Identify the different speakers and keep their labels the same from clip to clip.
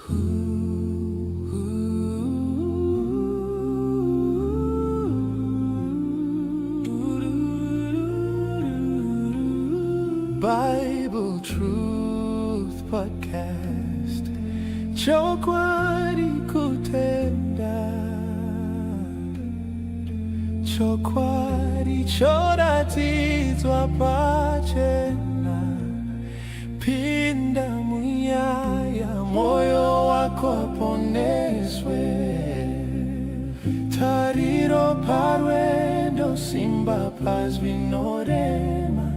Speaker 1: Bible Truth Podcast. Chokwadi kutenda. Chokwadi choratidzwa pachena. Pinda munyaya, moyo wako poneswe. Tariro parwendo, simba pazvinorema.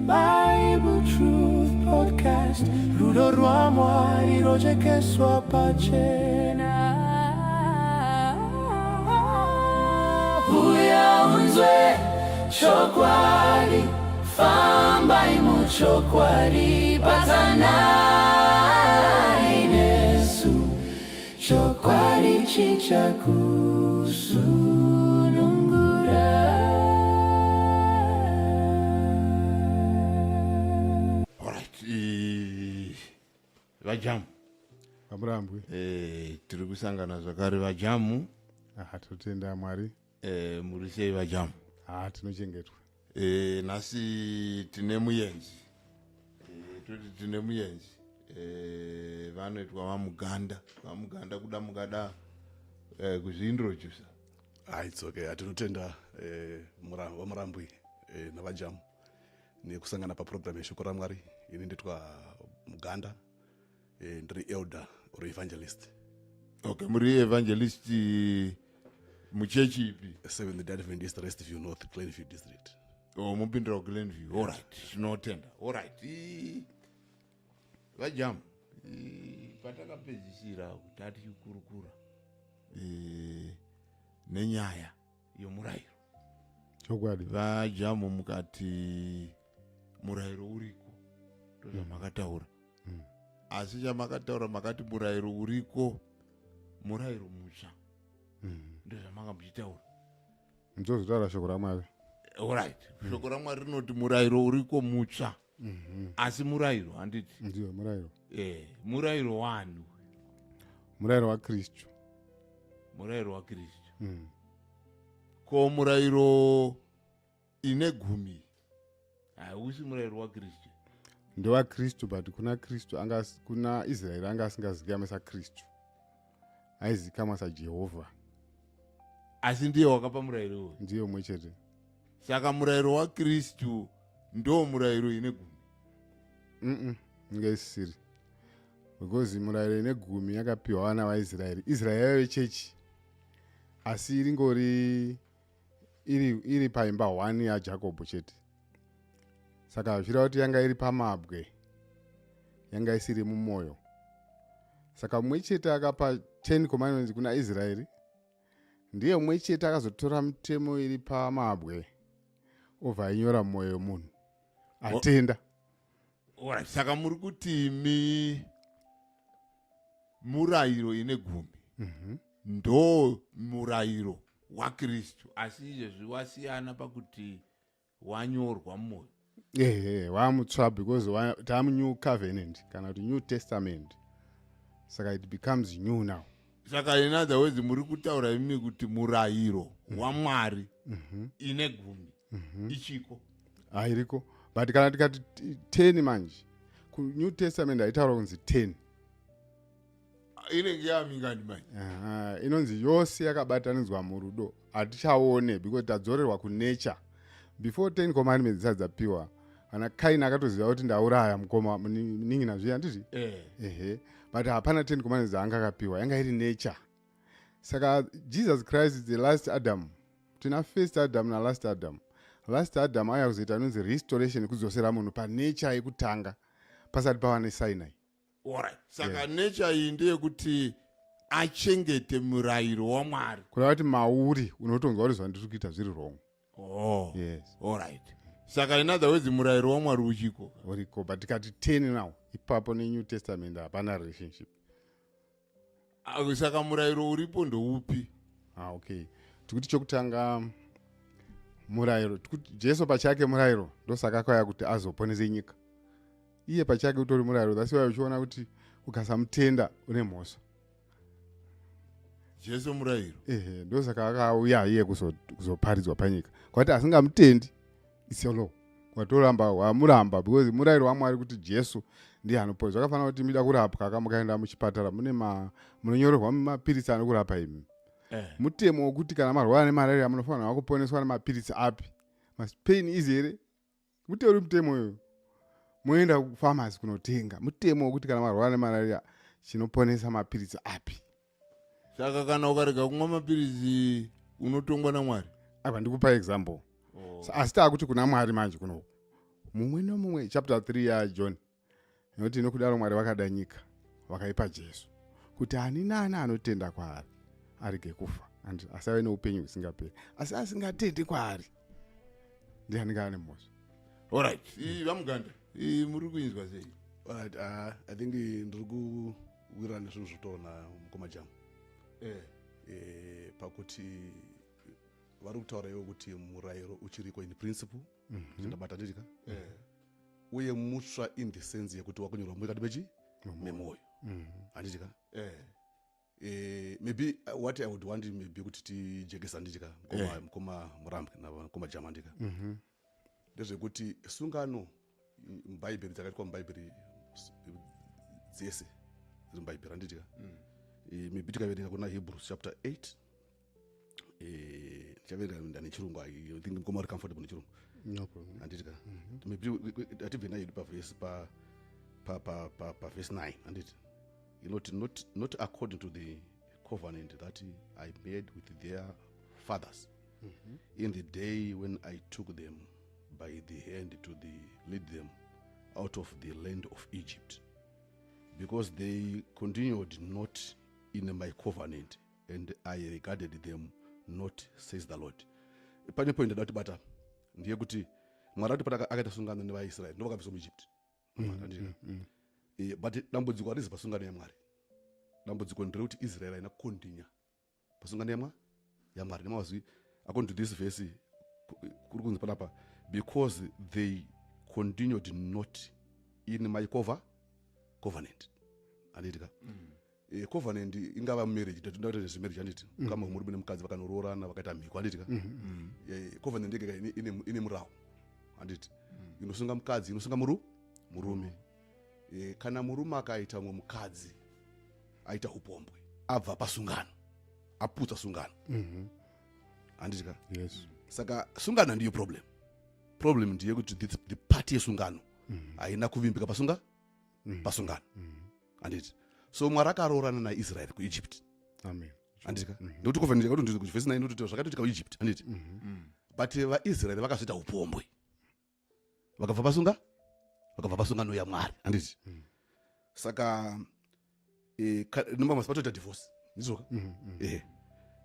Speaker 1: Bible Truth Podcast, rudo rwaMwari rojekeswa pachena. Uya unzwe chokwadi, fambai muchokwadi, batanai nesu, chokwadi chichakusunungura.
Speaker 2: Alright, vaJamu.
Speaker 3: VaMurambwi.
Speaker 2: Tiri kusangana zvakare, vaJamu.
Speaker 3: Aha, totenda Mwari.
Speaker 2: Muri sei, vaJamu?
Speaker 3: Ha, tinochengetwa.
Speaker 2: Nhasi tine muyenzi. Toti tine muyenzi. Vanoitwa vaMuganda. VaMuganda, kuda mungada kuzviintrodusa.
Speaker 4: Ah, it's okay. Atinotenda vaMurambwi navaJamu nekusangana paprogram yeshoko raMwari. Ini nditwa Muganda, ndiri elder or evangelist.
Speaker 2: Okay, muri evangelist muchechi ipi?
Speaker 4: Seventh Day Adventist, Restview North, Glenview District.
Speaker 2: Oh, mupindira kuGlenview. Alright, tinotenda. Alright. VaJamu, patakapedzisira tatichikurukura nenyaya yomurayiro.
Speaker 3: Chokwadi.
Speaker 2: VaJamu, mukati murayiro uriko, ndozvamakataura. Asi chamakataura, makati murayiro uriko, murayiro mutsva. Ndozvamanga muchitaura.
Speaker 3: Ndozvotaura shoko raMwari.
Speaker 2: Alright, shoko raMwari rinoti murayiro uriko mutsva, asi murayiro, handiti?
Speaker 3: Ndiyo murayiro.
Speaker 2: Murayiro wani?
Speaker 3: Murayiro waKristu.
Speaker 2: Murayiro waKristu. Ko murayiro ine 10 hausi murayiro waKristu?
Speaker 3: NdewaKristu, but kuna Kristu anga, kuna Israeri anga asingazikamwe saKristu, aizikamwa saJehovha.
Speaker 2: Asi ndiye wakapa murayiro uyu?
Speaker 3: Ndiye umwe chete.
Speaker 2: Saka murayiro waKristu ndo murayiro ine 10?
Speaker 3: Inge isisiri, because murayiro ine 10 yakapiwa vana vaIsraeri. Israeri yaive chechi, asi iringori iri paimba 1 yaJakobho chete. Saka zvireva kuti yanga iri pamabwe, yanga isiri mumwoyo. Saka mumwe chete akapa 10 Commandments kuna Israeri ndiye mumwe chete akazotora mitemo iri pamabwe, obva ainyora mumwoyo wemunhu atenda.
Speaker 2: Alright, saka muri kuti mi murayiro ine 10 ndo murayiro waKristu, asi izvezvi wasiyana pakuti wanyorwa mumwoyo?
Speaker 3: Ehe, wamutsva, because tamunew covenant kana kuti New Testament, saka it becomes new now.
Speaker 2: Saka in other words, muri kutaura imi kuti murayiro waMwari ine 10 ichiko?
Speaker 3: Hairiko, but kana tikati 10 manje, kuNew Testament haitaura kunzi 10.
Speaker 2: Inenge yamingani manje?
Speaker 3: Aha, inonzi yose yakabatanidzwa murudo. Hatichaone, because tadzorerwa kunature. Before 10 Commandments dzisati dzapiwa, kana Kain akatoziva kuti ndauraya mukoma, munin'ina zviya, handiti?
Speaker 2: Eh.
Speaker 3: Ehe, but hapana 10 Commandments dzaanga akapiwa, yanga iri nature. Saka Jesus Christ is the last Adam. Tina first Adam nalast Adam. Last Adam aya kuzoita anonzi restoration, kudzosera munhu panature yekutanga pasati pava neSinai.
Speaker 2: Alright, saka nature iyi ndeyekuti achengete murayiro waMwari.
Speaker 3: Kureva kuti mauri unotonzwa kuti zvandiri kuita zviri wrong.
Speaker 2: Oh.
Speaker 3: Yes.
Speaker 2: Alright, saka in other words, murayiro waMwari uchiko?
Speaker 3: Uriko, but tikati 10 now, ipapo neNew Testament hapana relationship.
Speaker 2: Ah, saka murayiro uripo ndoupi?
Speaker 3: Ah, okay, tikuti chokutanga murayiro, tikuti Jesu pachake murayiro. Ndosaka akauya kuti azoponese nyika. Iye pachake utori murayiro. That's why uchiona kuti Ukasamutenda une mhosva.
Speaker 2: Jesu murayiro.
Speaker 3: Ehe, ndosaka akauya iye kuzoparidzwa panyika. Kwati asingamutendi, it's your law. Watoramba, wamuramba, because murayiro waMwari kuti Jesu ndiye anoponesa. Zvakafanira kuti mida kurapwa ka, mukaenda muchipatara mune munonyorerwa mapiritsi anokurapa imi. Mutemo wekuti kana marwara nemalaria munofanirwa kuponeswa nemapiritsi api? Pain is here? Muteuri mutemo iyoyo, moenda kufamasi kunotenga. Mutemo wekuti kana marwara nemalaria chinoponesa mapiritsi api?
Speaker 2: Saka kana ukarega kumwa mapiritsi unotongwa naMwari?
Speaker 3: Apa ndikupa example. Oh. Asi taakuti kuna Mwari manje kunoku, mumwe nomumwe, chapter 3 yaJohn inoti, "Nokudaro Mwari vakada nyika, vakaipa Jesu, kuti ani naani anotenda kwaari arege kufa and asi ave neupenyu husingaperi. Asi asingatendi kwaari ndiye anenge ane mhosva."
Speaker 2: Alright, VaMuganda, muri kuinzwa sei?
Speaker 4: Alright, I think ndiri kuwirana nezvinhu zvotaura mukoma Jamu. Pakuti vari kutaura iwo kuti murayiro uchiriko in principle, ndabata nditika, uye mutsva in the sense yekuti wakunyorwa mukati mechi memwoyo, handitika? Maybe what I would want maybe kuti tijekesa, handitika, mukoma Murambwe namukoma Jama, handika, ndezvekuti sungano mubhaibheri dzakaitwa mubhaibheri dzese dziri mubhaibheri, handitika? Maybe tikaverenga kuna Hebrews chapter 8, tichaverenga nechirungu. I think mukoma uri comfortable nechirungu.
Speaker 3: No problem.
Speaker 4: Handitika? Maybe hatibve nayedu pavhesi pavhesi 9, handiti? Inoti, Not according to the covenant that I made with their fathers in the day when I took them by the hand to lead them out of the land of Egypt, because they continued not in my covenant and I regarded them not, says the Lord." Pane point ndada kutibata, ndeyekuti Mwari ati pana akaita sungano nevaIsraeri, ndo vakabviswa muEgypt. But dambudziko harizi pasungano yaMwari. Dambudziko nderekuti Israeri haina kukondinya pasungano yaMwari. Nemazwi, according to this verse, kuri kunzi panapa, "Because they continued not in my covenant," handitika? Covenant ingava marriage, tatoda nezvemarriage, handiti? Kama murume nemukadzi vakanoroorana, vakaita mhiko, handitika? Covenant yega ine murawo, handiti? Inosunga mukadzi, inosunga murume. Kana murume akaita mumwe mukadzi, aita upombwe, abva pasungano, aputsa sungano, handitika?
Speaker 3: Yes.
Speaker 4: Saka sungano handiyo problem. Problem ndeyekuti the party yesungano haina kuvimbika pasungano, handiti? So Mwari akaroorana naIsraeri kuEgypt.
Speaker 3: Amen.
Speaker 4: Handitika? Nekuti covenant yakati vhesi 9 inototi zvakatoitika kuEgypt, handiti? But vaIsraeri vakazoita upombwe, vakabva pasungano yaMwari, handiti? Saka nomba masi patoita divorce, ndizvoka?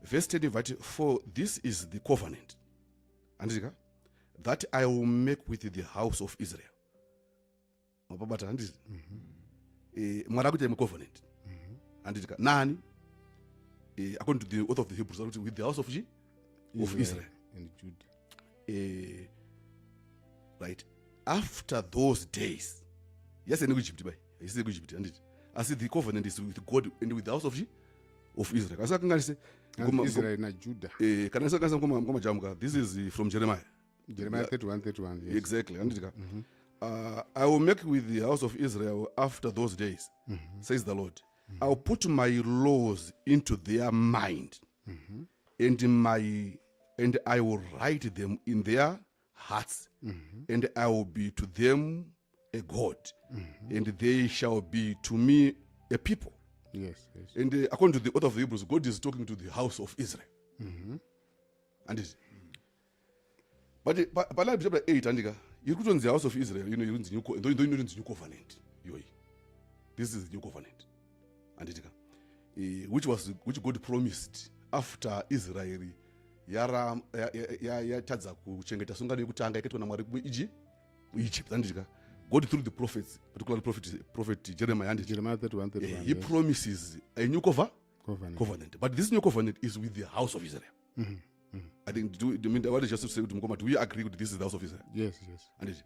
Speaker 4: Verse 10 vati, "For this is the covenant," handitika, "that I will make with the house of Israel." Mapabata, handiti? Mwari akuita imwe covenant, handitika? Nani? According to the author of the Hebrews, akuti with the house of Israel
Speaker 3: and Judah.
Speaker 4: Right after those days, yasiyana kuEgypt bai, haisiri kuEgypt, handiti? Asi the covenant is with God and with the house of Israel. Asi akanganise
Speaker 3: Israel naJudah.
Speaker 4: Kana isakanganisa, mukoma Jamuka, this is from Jeremiah.
Speaker 3: Jeremiah 31 31, yes.
Speaker 4: Exactly, handitika? "I will make with the house of Israel after those days, says the Lord. I will put my laws into their mind and I will write them in their hearts, and I will be to them a God, and they shall be to me a people." And according to the author of the Hebrews, God is talking to the house of Israel, handiti? But pana chapter 8, handika, iri kutonzi house of Israel ino iri kunzi ndo inonzi new covenant iyoyi. This is the new covenant, handitika? Which God promised after Israel yatadza kuchengeta sungano yekutanga yakaitwa naMwari muEgypt, handitika? God through the prophets, particularly prophet Jeremiah, handiti?
Speaker 3: Jeremiah 31 31.
Speaker 4: He promises a new
Speaker 3: Covenant.
Speaker 4: Covenant, but this new covenant is with the house of Israel. I think I mean, what is just to say kuti mukoma, do we agree kuti this is the house of Israel?
Speaker 3: Yes.
Speaker 4: Handiti?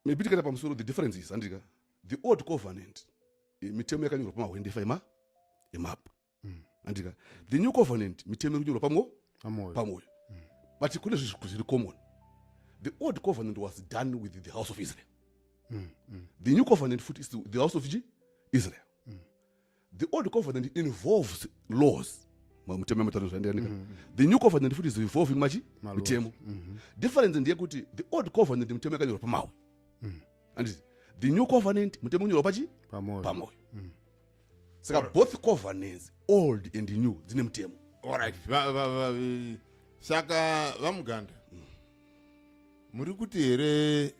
Speaker 4: Maybe tikaita pamusoro, the difference is, handika, The old covenant, mitemo yakanyorwa pamahwendefa emabwe, andika? The new covenant, mitemo iri kunyorwa
Speaker 3: Pamwoyo.
Speaker 4: Pamwoyo. But kune zvinhu zviri common. The old covenant was done with the house of Israel. The new covenant futi is the house of Israel. The old covenant involves laws, mutemo yamatano zvaenderana. The new covenant futi is involving machi
Speaker 3: Ma-laws.
Speaker 4: Mitemo. Difference ndeyekuti the old covenant mitemo yakanyorwa pamabwe, anditi? The new covenant mutemo unyorwa pachi
Speaker 3: Pamwoyo.
Speaker 4: Pamwoyo. Saka both covenants, old and new, dzine mutemo.
Speaker 2: Alright, saka vaMuganda, muri kuti here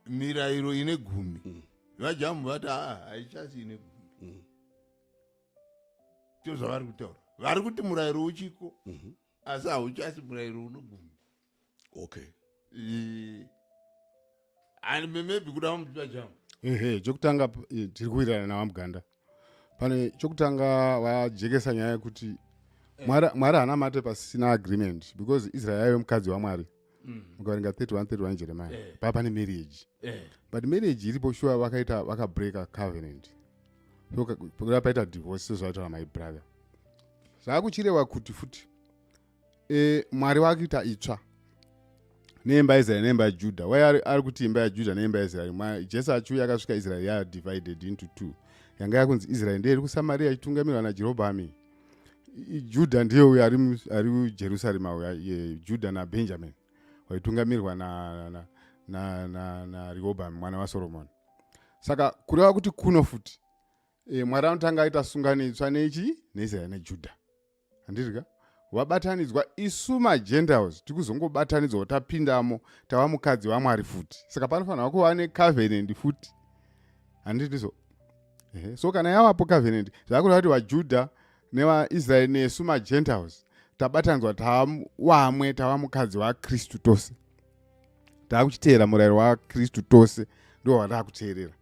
Speaker 2: mirayiro ine gumi, vaJamu vati aa, haichasi ine gumi? Ndizvo zvavari kutaura. Vari kuti murayiro uchiko, asi hauchasi murayiro uno gumi. And maybe kuda vaJamu.
Speaker 3: Ehe, chokutanga, tiri kuwirirana navaMuganda pane chokutanga. Vajekesa nyaya yekuti Mwari haana mate pasina agreement, because Israel yaive mukadzi waMwari. Mukaverenga 31 31 Jeremiah, paa pane marriage. But marriage iripo sure, vakaita vakabreaka covenant. So kuda paita divorce, sezvaitaura my brother. Zvaakuchireva kuti futi Mwari wakuita itsva neimba yaIsraeri neimba yaJudha. Wai ari kuti imba yaJudha neimba yaIsraeri? Jesu achiuya akasvika Israeri yadivided into two. Yanga yakunzi Israeri ndeiri kuSamaria ichitungamirwa naJerobhami. Judha ndiye uyo ari muJerusarema uya, Judha naBenjamin waitungamirwa naRehobhami mwana waSoromoni. Saka kureva kuti kuno futi Mwari anotanga aita sungano itsva nechi neIsraeri neJudha, handiti? Vabatanidzwa. Isu maGentiles tikuzongobatanidzwa, tapindamo, tava mukadzi waMwari futi. Saka panofanira kuva necovenant futi, handiti? Ehe, so kana yavapo covenant, zvakureva kuti vaJudha nevaIsraeri nesu maGentiles tabatanidzwa, tava wamwe, tava mukadzi waKristu tose. Taakuchiteera murayiro waKristu tose, ndo watakuteerera,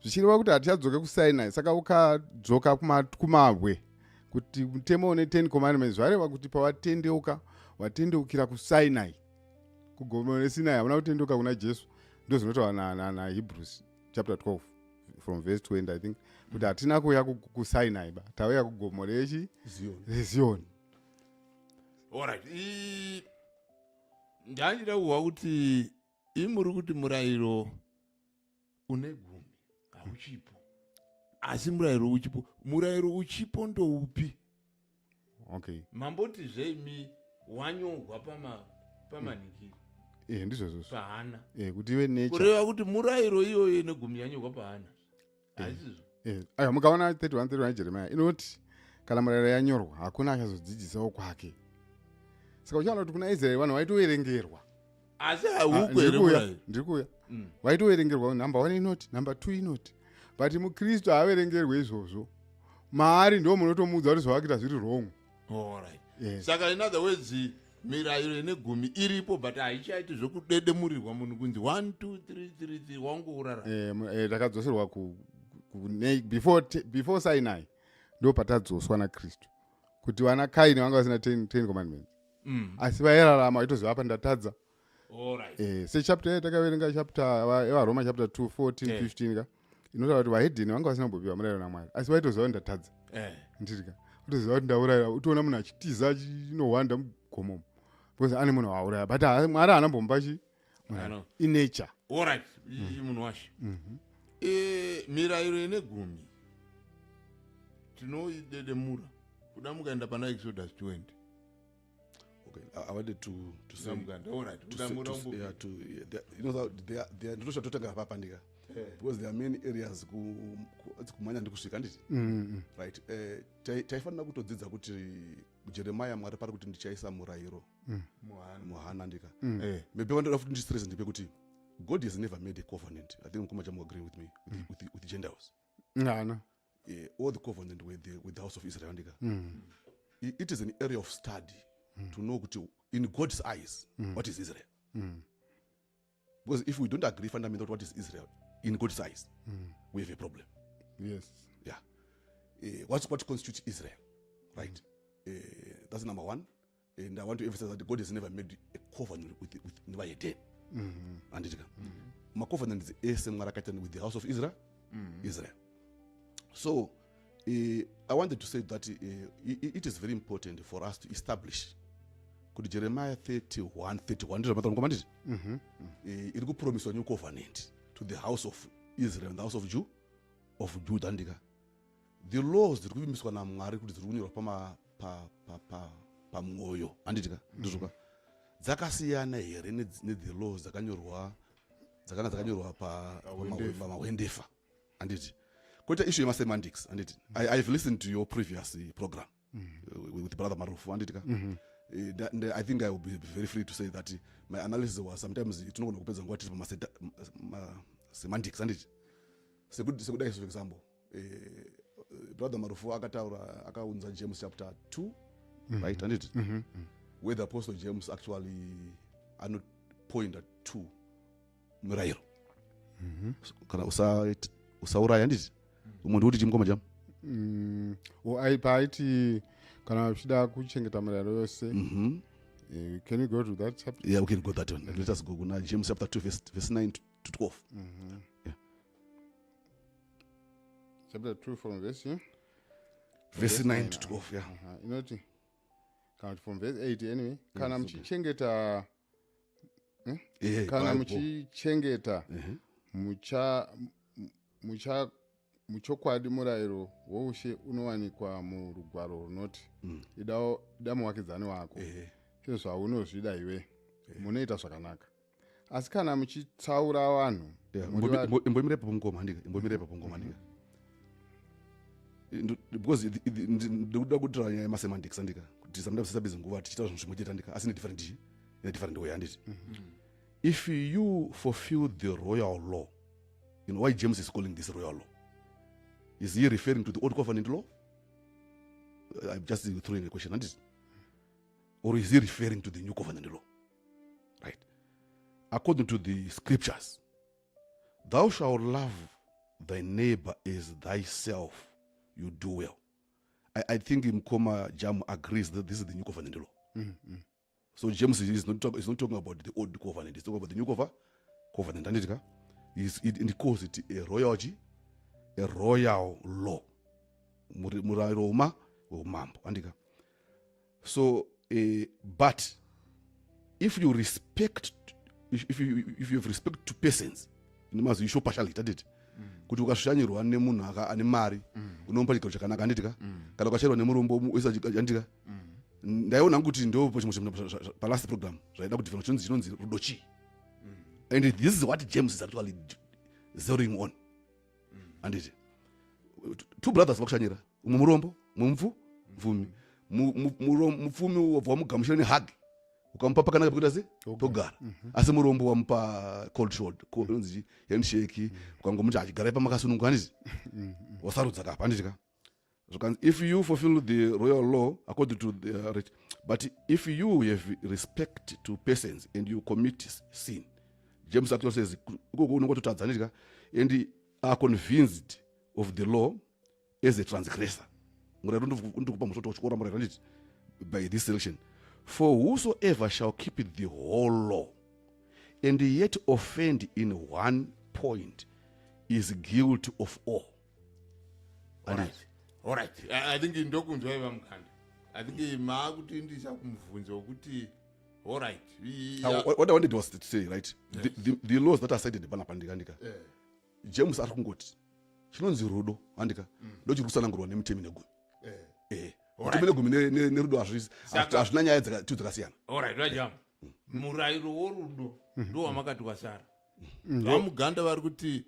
Speaker 3: zvichireva kuti hatichadzoke kuSinai. Saka ukadzoka kumabwe kuti mutemo une 10 commandments, zvareva kuti pawatendeuka, watendeukira kuSinai, kugomo reSinai, hauna kutendeuka kuna Jesu. Ndo zvinotaura naHebrews chapter 12 from verse 20, I think, kuti hatina kuuya kuSinai ba, tauya kugomo rechi
Speaker 4: Zion.
Speaker 3: reZioni.
Speaker 2: Alright, ndandida kuhwa kuti imuri kuti murayiro une gumi hauchipo, asi murayiro uchipo. Murayiro uchipo ndoupi? Mamboti zveimi wanyorwa pamanhikiri.
Speaker 3: Ndizvozvozvo.
Speaker 2: Pahana.
Speaker 3: Kuti ive nature.
Speaker 2: Kureva kuti murayiro iyoyo ine gumi yanyorwa pahana, haisizvo?
Speaker 3: Aiwa, mukaona 31 31 Jeremiah inoti kana murayiro yanyorwa, hakuna achazodzidzisawo kwake. Saka uchiona kuti kuna Israeri vanhu vaitoverengerwa.
Speaker 2: Asi
Speaker 3: Ah,
Speaker 2: hauko here
Speaker 3: ndiri kuuya,
Speaker 2: murayiro?
Speaker 3: ndiri kuuya. Vaitoverengerwa, number one inoti, number two inoti, but muKristu haaverengerwe izvozvo. Maari ndo munotomuudza kuti zvavakuita zviri wrong.
Speaker 2: Alright.
Speaker 3: Yes.
Speaker 2: Saka in other words, mirayiro ine gumi iripo, but haichaiti zvekudedemurirwa munhu kunzi 1 2 3 3 3 wangourara.
Speaker 3: Takadzoserwa before Sinai, ndo patadzoswa naKristu, kuti vana Kaini vanga vasina 10 commandments, asi vairarama vaitoziva apa ndatadza. Sechapter yatakaverenga, chapter yevaRoma chapter 2 14, 15 ka, inotaura kuti vahedheni vanga vasina kumbopiwa murayiro naMwari, asi vaitoziva kuti ndatadza. Nditika utoziva kuti ndauraya, utoona munhu achitiza, achinohwanda mugomomo because ane munhu wauraya, but Mwari haana mbomba chi
Speaker 2: Ano.
Speaker 3: inature.
Speaker 2: Alright, munhu washe, mirayiro ine gumi tinoidedemura kuda mukaenda pana Exodus 20.
Speaker 4: Okay, I wanted to say
Speaker 2: Muganda, alright.
Speaker 4: to say, to, yeah, to, yeah, there, you know that there ndototanga papa ndika because there are many areas kumhanya ndikusvika, handiti? Right, taifanira kutodzidza kuti Jeremiah, Mwari pari kuti ndichaisa murayiro muhana, ndika? Maybe vandoda futi ndistress ndepekuti God has never made a covenant, I think mukoma Jamu agree with me, with the Gentiles.
Speaker 3: Ngana.
Speaker 4: All the covenant with the house of Israel, ndika? It is an area of study to know kuti in God's eyes, what is Israel? Because if we don't agree fundamentally what is Israel in God's eyes, we have a problem. Yeah, what constitutes Israel, right? That's number one. And I want to emphasize that God has never made a covenant with nevahedheni, handiti ka? Macovenants ese Mwari akaita with the house of Israel. Israel. So I wanted to say that it is very important for us to establish kuti Jeremiah 31 31 ndizvo mataura, mukoma, nditi iri kupromiswa new covenant to the house of Israel and the house of Judah, ndika the laws dziri kuvimbiswa naMwari kuti dziri kunyorwa pamwoyo, handitika? Ndizvoka? Dzakasiyana here nethe laws dzakanga dzakanyorwa pamahwendefa, handiti? Koita issue yemasemantics, handiti? I've listened to your previous program with Brother Marufu, handiti ka? I think I will be very free to say that my analysis was sometimes tinogona kupedza nguva tiri pamasemantics, handiti? Sekudai, for example, Brother Marufu akataura, akaunza James chapter 2, right, handiti, where the Apostle James actually anopointa to murayiro. So, kana usauraya, handiti? Umwe ndikuti chimukoma jam.
Speaker 3: Paaiti kana uchida kuchengeta mirayiro yose. Can you go to that chapter?
Speaker 4: Yeah, we can go that one. Let us go kuna James chapter 2 verse 9 to 12. Yeah.
Speaker 3: Chapter 2 from verse, yeah?
Speaker 4: Verse 9 to 12, yeah.
Speaker 3: Inoti, kana kuti from verse 8 anyway, kana muchichengeta kana
Speaker 4: Bible.
Speaker 3: Muchichengeta mucha mucha muchokwadi murayiro woushe unowanikwa murugwaro runoti, ida muvakidzani wako sezvaunozvida iwe, munoita zvakanaka. Asi kana muchitsaura vanhu muri
Speaker 4: Imbomirepa pomukoma, handika? Imbomirepa pomukoma, handika? Because ndikuda kutaura nyaya yemasemantics, handika? Kuti sometimes tisapedze nguva tichiita zvinhu zvimwe chete, handika? Asi in a different way, handiti? If you fulfill the royal law, you know why James is calling this royal law? Is he referring to the old covenant law? I'm just throwing a question, handiti? Or is he referring to the new covenant law? Right, according to the scriptures, "Thou shalt love thy neighbor as thyself, you do well." I think Mkoma Jam agrees that this is the new covenant law. So James is not talking about the old covenant, he's talking about the new covenant, handiti ka? And he calls it a royal law, murayiro weumambo, handika? So but if you respect if you have respect to persons, nemazwi you show partiality, handiti? Kuti ukashanyirwa nemunhu ane mari, unomupa chigaro chakanaka, handiti ka? Kana ukashanyirwa nemurombo, oisa handiti ka? Ndaiona hangu kuti ndo chimwe chinhu palast program zvaida kudefine chinonzi rudo chii, and this is what James is actually zeroing on, handiti? Two brothers vakushanyira, umwe murombo, umwe mupfumi. Mupfumi wabva wamugamuchira nehug, ukamupa pakanaka pekuita se pekugara, asi murombo wamupa cold shoulder, inonzi chii, handshake, ukangomuti achigarai pamakasununguka, handiti? Wasarudza kapa, handiti ka? Zvakanzi, if you fulfill the royal law according to the right, but if you have respect to persons and you commit sin, James actually says ikoko unongototadza, handiti ka? And are convinced of the law as a transgressor, murayiro ndikupa mhosva kuti watyora murayiro, handiti, by this selection? For whosoever shall keep the whole law and yet offend in one point is guilty of all.
Speaker 2: Alright, I think ndokunzwa iva Mukanda. I think maakuti ndichakumubvunza wekuti, alright.
Speaker 4: Now, what I wanted was to say, right, the laws that are cited panapa, ndika James ari kungoti chinonzi rudo, handika, ndo chiri kusanangurwa nemitemo negumi. Mitemo negumi nerudo hazvina nyaya tu dzakasiyana.
Speaker 2: Alright, vajamu, murayiro worudo ndo wamakati wasara. VaMuganda vari kuti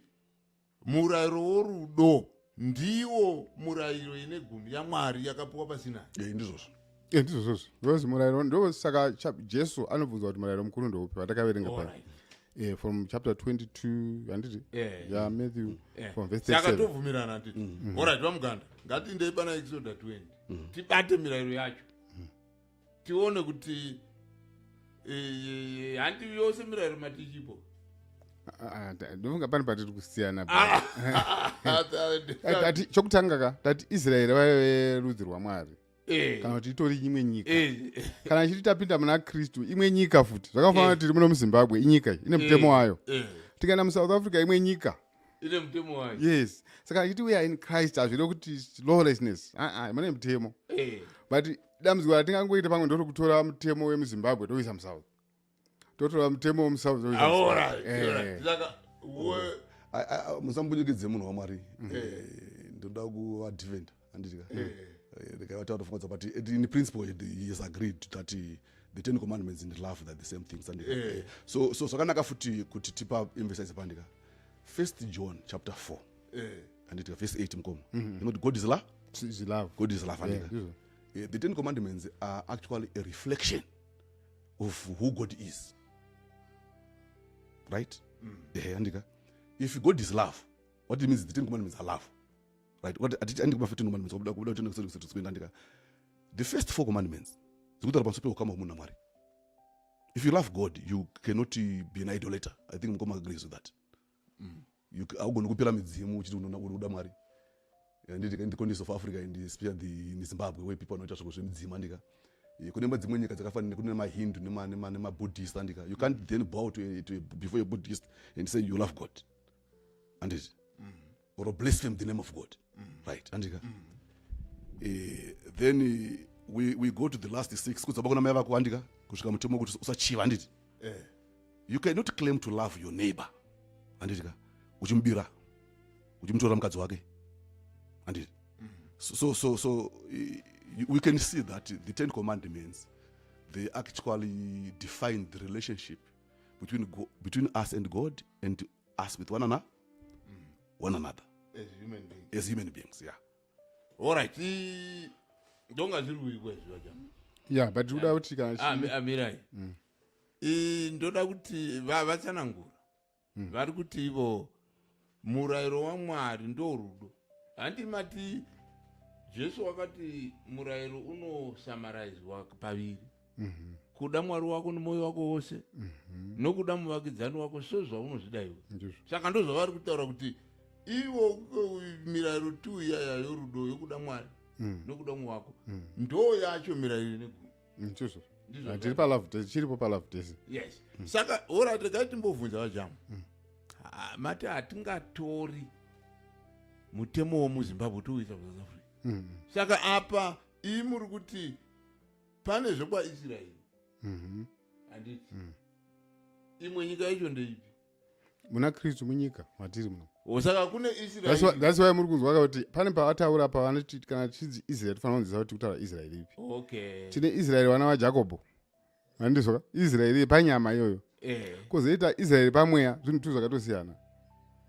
Speaker 2: murayiro worudo ndiwo murayiro ine gumi yaMwari yakapiwa paSinai.
Speaker 4: Ndizvozvo.
Speaker 3: Ndizvozvozvo, because murayiro ndo saka Jesu anobvunzwa kuti murayiro mukuru ndoupi watakaverenga paya, from chapter 22, handiti? YaMatthew, from verse
Speaker 2: Saka
Speaker 3: 37.
Speaker 2: Tobvumirana, handiti? Alright, vaMuganda, ngatindei pana Exoda 20, tibate mirayiro yacho, tione kuti handi yose mirayiro matichipo.
Speaker 3: Ah, ah, ndofunga pane patiri kusiyana. Tati chokutanga ka, tati Israeri vaive rudzi rwaMwari, kana kuti itori imwe nyika. Kana chiti tapinda muna Kristu, imwe nyika futi. Zvakafanana kuti tiri muno muZimbabwe, inyika iyi ine mutemo wayo. Tikaenda muSouth Africa, imwe nyika
Speaker 2: ine mutemo wayo.
Speaker 3: Yes, saka achiti we are in Christ, hazvireve kuti lawlessness. Aa, mune mutemo. But dambudziko ratingangoita pamwe ndorekutora mutemo wemuZimbabwe toisa muSouth, totora mutemo wemuSouth toisa muSouth.
Speaker 2: Alright, alright. Saka
Speaker 4: Musambunyikidze munhu waMwari. Ndoda kuvadefenda, handiti ka? Regai vataura pfungwa dzavo, but in principle he has agreed that the 10 Commandments and love, they're the same things, handiti? So zvakanaka futi kuti tipa emphasize pandika First John chapter 4, handiti ka, verse 8, mukoma, inoti God is love.
Speaker 3: Is love.
Speaker 4: God is love, handiti ka?
Speaker 3: Ndizvo.
Speaker 4: The 10 Commandments are actually a reflection of who God is, right? Handika, if God is love, what it means is the 10 Commandments are love, right? What atiti andika ma 15 commandments kubuda kuenda, andika, the first four commandments dzikutaura pamusoro peukama hwemunhu naMwari. If you love God, you cannot be an idolater. I think mukoma agrees with that. Haugoni kupira midzimu uchiti uri kuda Mwari, handiti? In the context of Africa and especially in Zimbabwe, where people vanoita zviro zvemidzimu, handika? Kune dzimwe nyika dzakafanana, kune maHindu nemaBuddhist, handika? You can't then bow to before a Buddhist and say you love God, handiti? Or blaspheme the name of God, right, handika? Then we go to the last six, kudzaba kuna mai vako, handika, kusvika mutemo wekuti usachiva, handiti? You cannot claim to love your neighbor, handiti ka, uchimubira, uchimutorera mukadzi wake, handiti? So we can see that the 10 Commandments, they actually define the relationship between us and God and us with one another
Speaker 2: as human beings.
Speaker 4: As human beings, yeah.
Speaker 2: Alright, ndonga zviri kuikwa izvi, vaJamu.
Speaker 3: Yeah, but kuda kuti kana
Speaker 2: Amirai. Ndoda kuti vatsanangura. Vari kuti ivo murayiro waMwari ndo rudo. Handi mati Jesu wakati murayiro unosummarizwa paviri: kuda Mwari wako nemwoyo wako wose nokuda muvakidzani wako sezvaunozvida iwe.
Speaker 3: Ndizvo.
Speaker 2: Saka ndozvavari kutaura kuti ivo mirayiro tu iyaya yorudo, yokuda Mwari nokuda mumwe wako, ndo yacho mirayiro ine gumi.
Speaker 3: Ndizvo.
Speaker 2: Ndizvo.
Speaker 3: Tiri palove tese, chiripo palove tese.
Speaker 2: Yes, saka alright, regai timbobvunza vaJamu. Mati hatingatori mutemo womuZimbabwe touisa kuSouth Africa. Saka apa ii muri kuti pane zvekwaIsraeri, handiti? Imwe nyika yacho ndeipi?
Speaker 3: Muna Kristu, munyika matiri muno.
Speaker 2: O, saka kune Israeri.
Speaker 3: That's why muri kunzwa kuti pane pavataura pavanoti kana tichinzi Israeri, tofanira kunzwisa kuti kutaura Israeri ipi. Tine Israeri vana vaJakobho, handizvoka? Israeri yepanyama iyoyo, kwozoita Israeri pamweya. Zvinhu tu zvakatosiyana.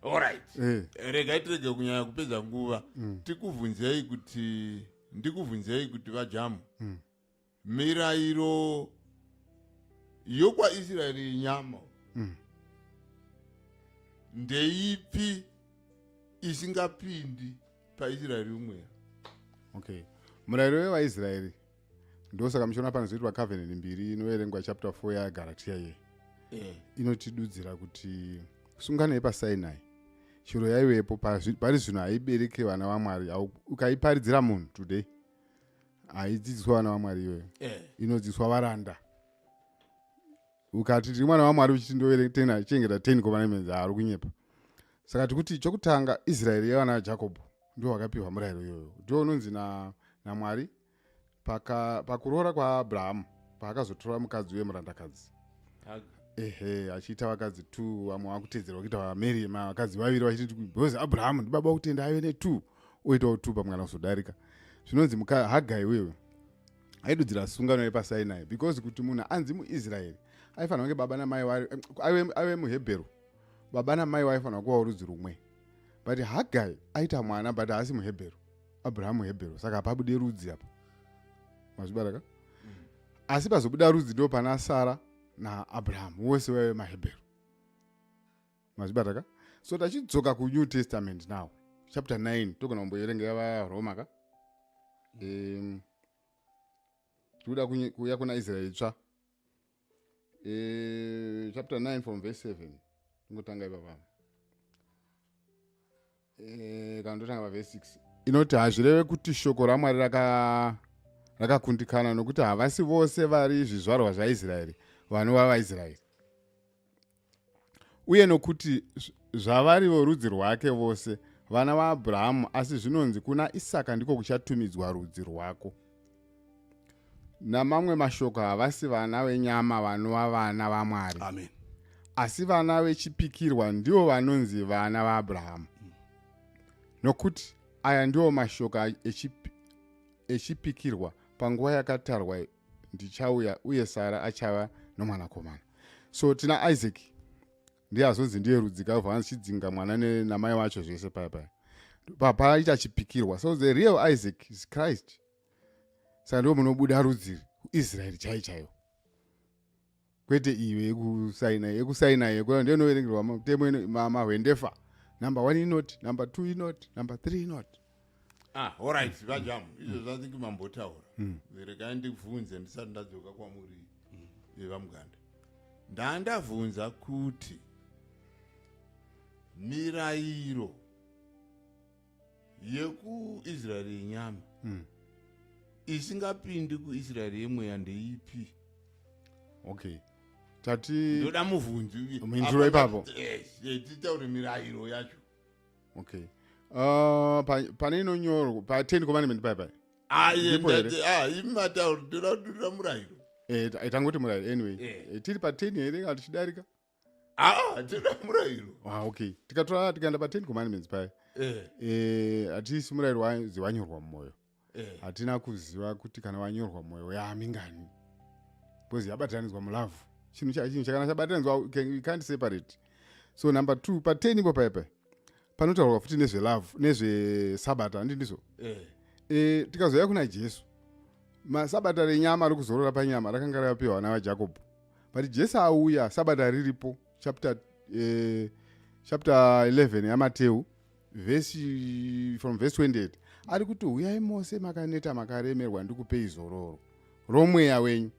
Speaker 2: Alright. Regai tirege kunyanya kupedza nguva. Tikubvunzei kuti, ndikubvunzei kuti, vaJamu, mirayiro yokwaIsraeri yenyama ndeipi isingapindi paIsraeri yomweya?
Speaker 3: Okay, murayiro wevaIsraeri, ndosaka muchiona panozoitwa covenant mbiri inoverengwa chapter 4 yaGaratia iye. Inotidudzira kuti sungano yepaSinai chiro yaivepo pari zvino haibereke vana vaMwari. Ukaiparidzira munhu today, haidzidziswa vana vaMwari iyoyo. Inodzidziswa varanda. Ukati tiri mwana waMwari uchiti ndochengeta 10 commandments, haari kunyepa. Saka tikuti chokutanga, Israeri yevana vaJakobho ndo vakapiwa murayiro iyoyo, ndo unonzi naMwari pakuroora kwaAbrahamu, paakazotora mukadzi wemurandakadzi. Ehe, achiita vakadzi two, vamwe vakutedzerwa kuita vamary vakadzi vaviri, vachiti because Abrahamu ndibaba wokutenda, aive netwo, oitawo two pamwe kana kuzodarika. Zvinonzi Hagai uyoyo aidudzira sungano yepaSinai, because kuti munhu anzi muIsraeri aifanira kunge baba namai aive muHebheru, baba namai vaifanira kuva rudzi rumwe. But Hagai aita mwana, but haasi muHebheru, Abrahamu muHebheru, saka hapabude rudzi apa, mazvibaraka? Asi pazobuda rudzi ndo pana Sara naAbrahamu, vose vaive maHebheru, mazvibataka? So tachidzoka kuNew Testament now, chapter 9, togona kumboerenga yavaRoma ka. Tikuda kuuya kuna Israeri tsva. Chapter 9 from verse 7, tingotanga ipapapa. Kana ndotanga pavhesi 6, inoti, "Hazvireve kuti shoko raMwari rakakundikana, nokuti havasi vose vari zvizvarwa zvaIsraeri vanova vaIsraeri. Uye nokuti zvavari vorudzi rwake vose vana vaAbhurahamu, asi zvinonzi kuna Isaka ndiko kuchatumidzwa rudzi rwako. Namamwe mashoko, havasi vana venyama vanova vana vaMwari.
Speaker 4: Amen.
Speaker 3: Asi vana vechipikirwa ndivo vanonzi vana vaAbhurahamu. Nokuti aya ndiwo mashoko echipikirwa: panguva yakatarwa ndichauya, uye Sara achava nomwanakomana. So tina Isaac, ndiye azonzi ndiye rudzi kabva vanzi chidzinga mwana namai vacho zvese paya paya papaita chipikirwa. So the real Isaac is Christ. Saka ndo munobuda rudzi Israeri chai chaiyo, kwete iyo yekusaina, yekusaina yekuti ndiyo inoverengerwa mutemo, mahwendefa number one inoti, number two inoti, number three inoti.
Speaker 2: Ah, alright, vaJamu, izvo zvatingi mambotaura. Regai ndibvunze ndisati ndadzoka kwamuri vamuganda. Ndandabvunza kuti mirayiro yekuIsraeri yenyama isingapindi kuIsraeri yemweya ndeipi?
Speaker 3: Okay, tati
Speaker 2: Ndoda mubvunzi.
Speaker 3: Mhinduro ipapo.
Speaker 2: Yes, titaure mirayiro yacho.
Speaker 3: Okay, pane inonyorwa pa10 commandment pai pai. Ndipo here?
Speaker 2: Imi mataura, ndoda kudurira murayiro.
Speaker 3: Tangoti murayiro anyway. Tiri pa10 here kana tichidarika?
Speaker 2: Ah, tinoda murayiro.
Speaker 3: Ah, okay, tikatora tikaenda pa10 commandments pai, hatisi murayiro wanzi wanyorwa mumwoyo. Hatina kuziva kuti kana wanyorwa mumwoyo yaamingani, because yabatanidzwa mulove. Chinhu chinhu chakana chabatanidzwa, you can't separate. So number two pa10 ipo pai pai panotaurwa futi nezvelove, nezvesabata, handi ndizvo? Tikazouya kuna Jesu, masabata renyama rokuzorora panyama rakanga rakapiwa vana vaJakobho, but Jesu auya, sabata riripo. Chapter 11 yaMateu, vhesi from verse 28, ari kuti, "Uyai mose makaneta makaremerwa, ndikupei zororo romweya wenyu."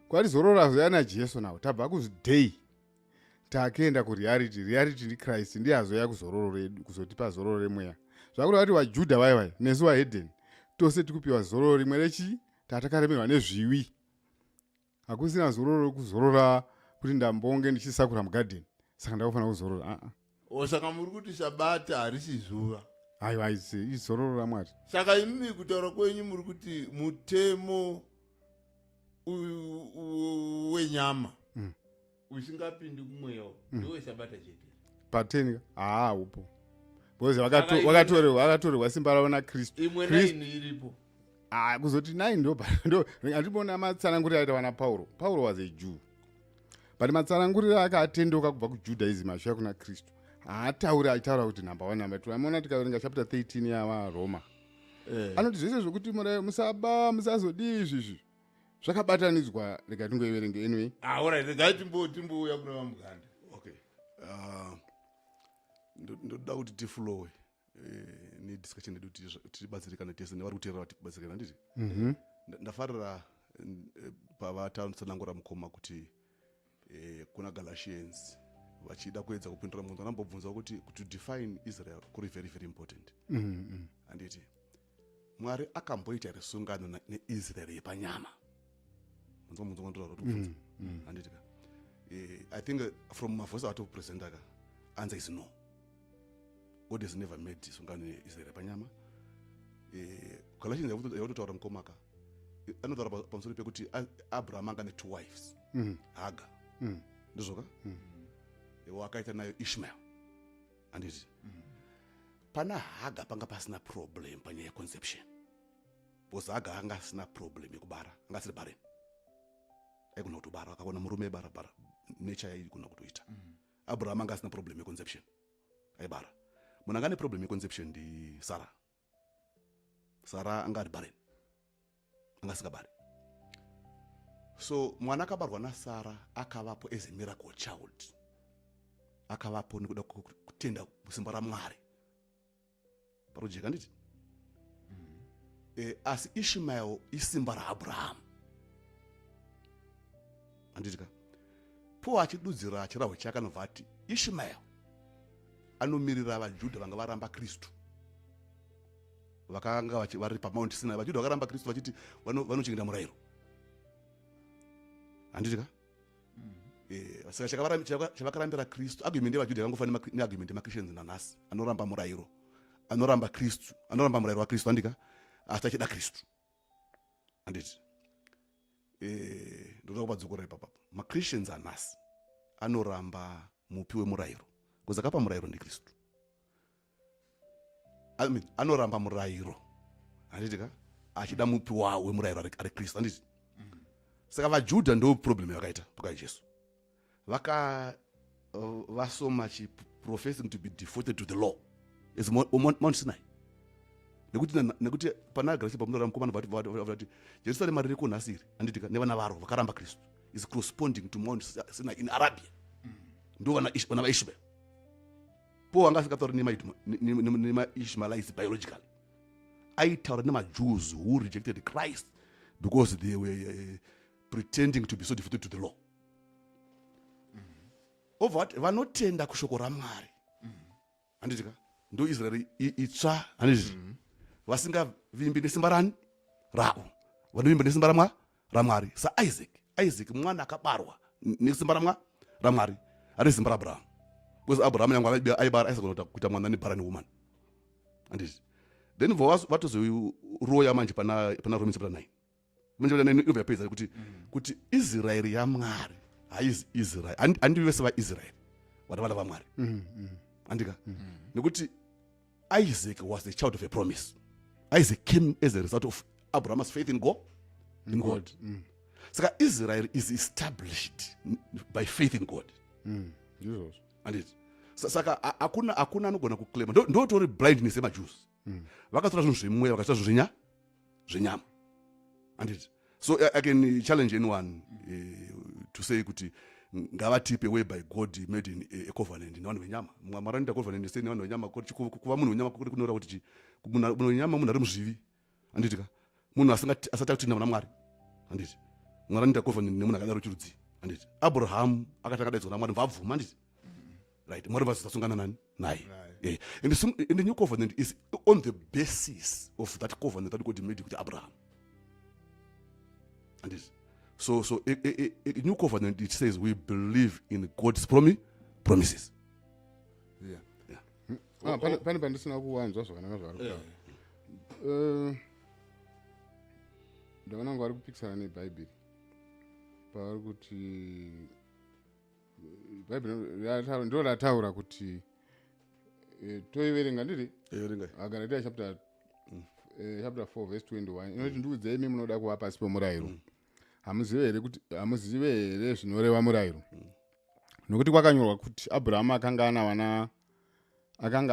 Speaker 3: Kwati zororo razoya naJesu. Nawo tabva kuday, takuenda kureality. Reality ndiChrist, ndiye azoya kuzororo redu, kuzotipa zororo remweya. Zvakureva kuti vaJudha vai vai nesu vahedheni tose tikupiwa zororo rimwe rechi tatakaremerwa nezviwi. Hakusina zororo rekuzorora kuti ndambonge ndichisakura mugadheni, saka ndakufanira kuzorora, aa.
Speaker 2: O, saka muri kuti sabata harisi zuva?
Speaker 3: Aiwa, izororo raMwari.
Speaker 2: Saka imimi kutaura kwenyu muri kuti mutemo wenyama usingapindi kumweya ndowesabata chete?
Speaker 3: Pateni haa upo, because vakatorerwa simba ravo naKristu.
Speaker 2: Imwe 9 iripo.
Speaker 3: Ah, kuzoti 9 ndo handibona matsananguriro aita vana Pauro. Pauro was a Jew, but matsananguriro ake atendoka kubva kuJudaism achiuya kuna Kristu, haatauri achitaura kuti number one, number two. Amaona tikaverenga chapter 13 yavaRoma, anoti zvese zvokuti musaba, musazodii, izvizvi zvakabatanidzwa. Rega tingoiverenge anyway.
Speaker 2: Ah, alright, regai timbouya kuna vamuganda.
Speaker 4: Okay, ndoda kuti tiflowe nediscussion yedu kuti tibatsirikane tese nevari kuteerera, vati kubatsirikana, handiti? Ndafarira pavatsanangura mukoma kuti kuna Galatians vachida kuedza kupindura munhu anambobvunza kuti to define Israel kuri very very important, handiti? Mwari akamboita here sungano neIsraeri yepanyama? Munzwa, munzwa ndotaura kuti kubvunza, handiti ka? I think from mavhesi atopresenta ka, answer is no. God has never made sungano yeIsraeri yepanyama. Galatians yakutotaura mukoma ka, anotaura pamusoro pekuti Abraham anga ne2 wives, Haga, ndizvoka? Wakaita nayo Ishmael, handiti? Pana Haga panga pasina problem panyaya yeconception, because Haga anga asina problem yekubara, anga asiri barren, aigona kutobara. Akaona murume aibara bara, nature yaigona kutoita. Abraham anga asina problem yeconception, aibara. Munhu anga ane problem yeconception ndi Sara. Sara anga ari barren, anga asingabari. So mwana akabarwa naSara akavapo as a miracle child, akavapo nekuda kutenda musimba raMwari. Parujeka, nditi? Asi Ishmael isimba raAbrahamu, handiti ka? Paul achidudzira chirahwe chake anobva ati Ishmael anomirira vaJudha vanga varamba Kristu, vakanga vari paMount Sinai. VaJudha vakaramba Kristu vachiti vanochengeta murayiro, handiti ka? Saka chavakarambira Kristu, argument yevaJudha yakangofanana neargument yemaChristians nanhasi, anoramba murayiro, anoramba Kristu, anoramba murayiro waKristu, andika, asi achida Kristu, handiti? Ndoda kupadzokorora ipapapo. MaChristians anhasi anoramba mupi wemurayiro, because akapa murayiro ndiKristu. I mean, anoramba murayiro, handiti ka, achida mupi wawo wemurayiro ari Kristu, handiti? Saka vaJudha ndo problem yavakaita pakai Jesu vaka va so much professing to be devoted to the law as Mount Sinai, nekuti pana Galatia pamunotora mukomana vati Jerusarema ririko nhasi iri, handiti ka, nevana varo vakaramba Kristu is corresponding to Mount Sinai in Arabia. Ndo vana vaIshmael. Paul anga asingatauri nemaIshmaelites biologically, aitaura nemaJews who rejected Christ because they were pretending to be so devoted to the law. Obva vati vanotenda kushoko raMwari, handiti ka, ndo Israeri itsva, handiti? Vasingavimbi nesimba rani ravo, vanovimba nesimba raMwari saIsaac. Isaac mwana akabarwa nesimba raMwari, ari simba raAbraham, because Abraham yangu aibara aisagona kuita mwana nebarren woman, handiti? Then bva vatozoroya manje pana Romans chapter 9. Manje chapter 9 inobva yapedza kuti Israeri yaMwari haizi Israeri, handi vese vaIsraeri vana vana vaMwari, andika? Nekuti Isaac was the child of a promise. Isaac came as a result of Abraham's faith in God, in God. Saka Israel is established by faith in God.
Speaker 3: Ndizvozvo.
Speaker 4: Handiti? Saka hakuna anogona kuclaima. Ndotori blindness yemaJews. Vakatora zvinhu zvemweya, vakaita zvinhu zvenyama, handiti? So I can challenge anyone to say kuti ngavatipe whereby God made a covenant nevanhu venyama. Mwari anoita covenant sei nevanhu venyama? Kuti kuva munhu wenyama kuri kunoreva kuti chi munhu wenyama munhu ari muzvivi, handiti ka? Munhu asati akutinda muna Mwari, handiti? Mwari anoita covenant nemunhu akadaro chirudzii, handiti? Abraham akati akadaidzwa naMwari, mvabvuma, handiti? Right, Mwari vazosungana nani? Naye. And the new covenant is on the basis of that covenant that God made with Abraham, and it, so so a new covenant, it says we believe in God's promises.
Speaker 3: Ah, pane pandisina kuwanzwa zvakanaka zvavari kutaura. Ndaona kunge vari kupikisana nebhaibheri pavari kuti bhaibheri ndo rataura kuti toiverenga ndiri
Speaker 4: Verengai.
Speaker 3: Galatia chapter 4 verse 21 inoti, "Ndiudzei imi munoda kuva pasi pomurayiro, hamuzive here kuti hamuzive here zvinoreva murayiro? Nokuti kwakanyorwa kuti Abrahamu akanga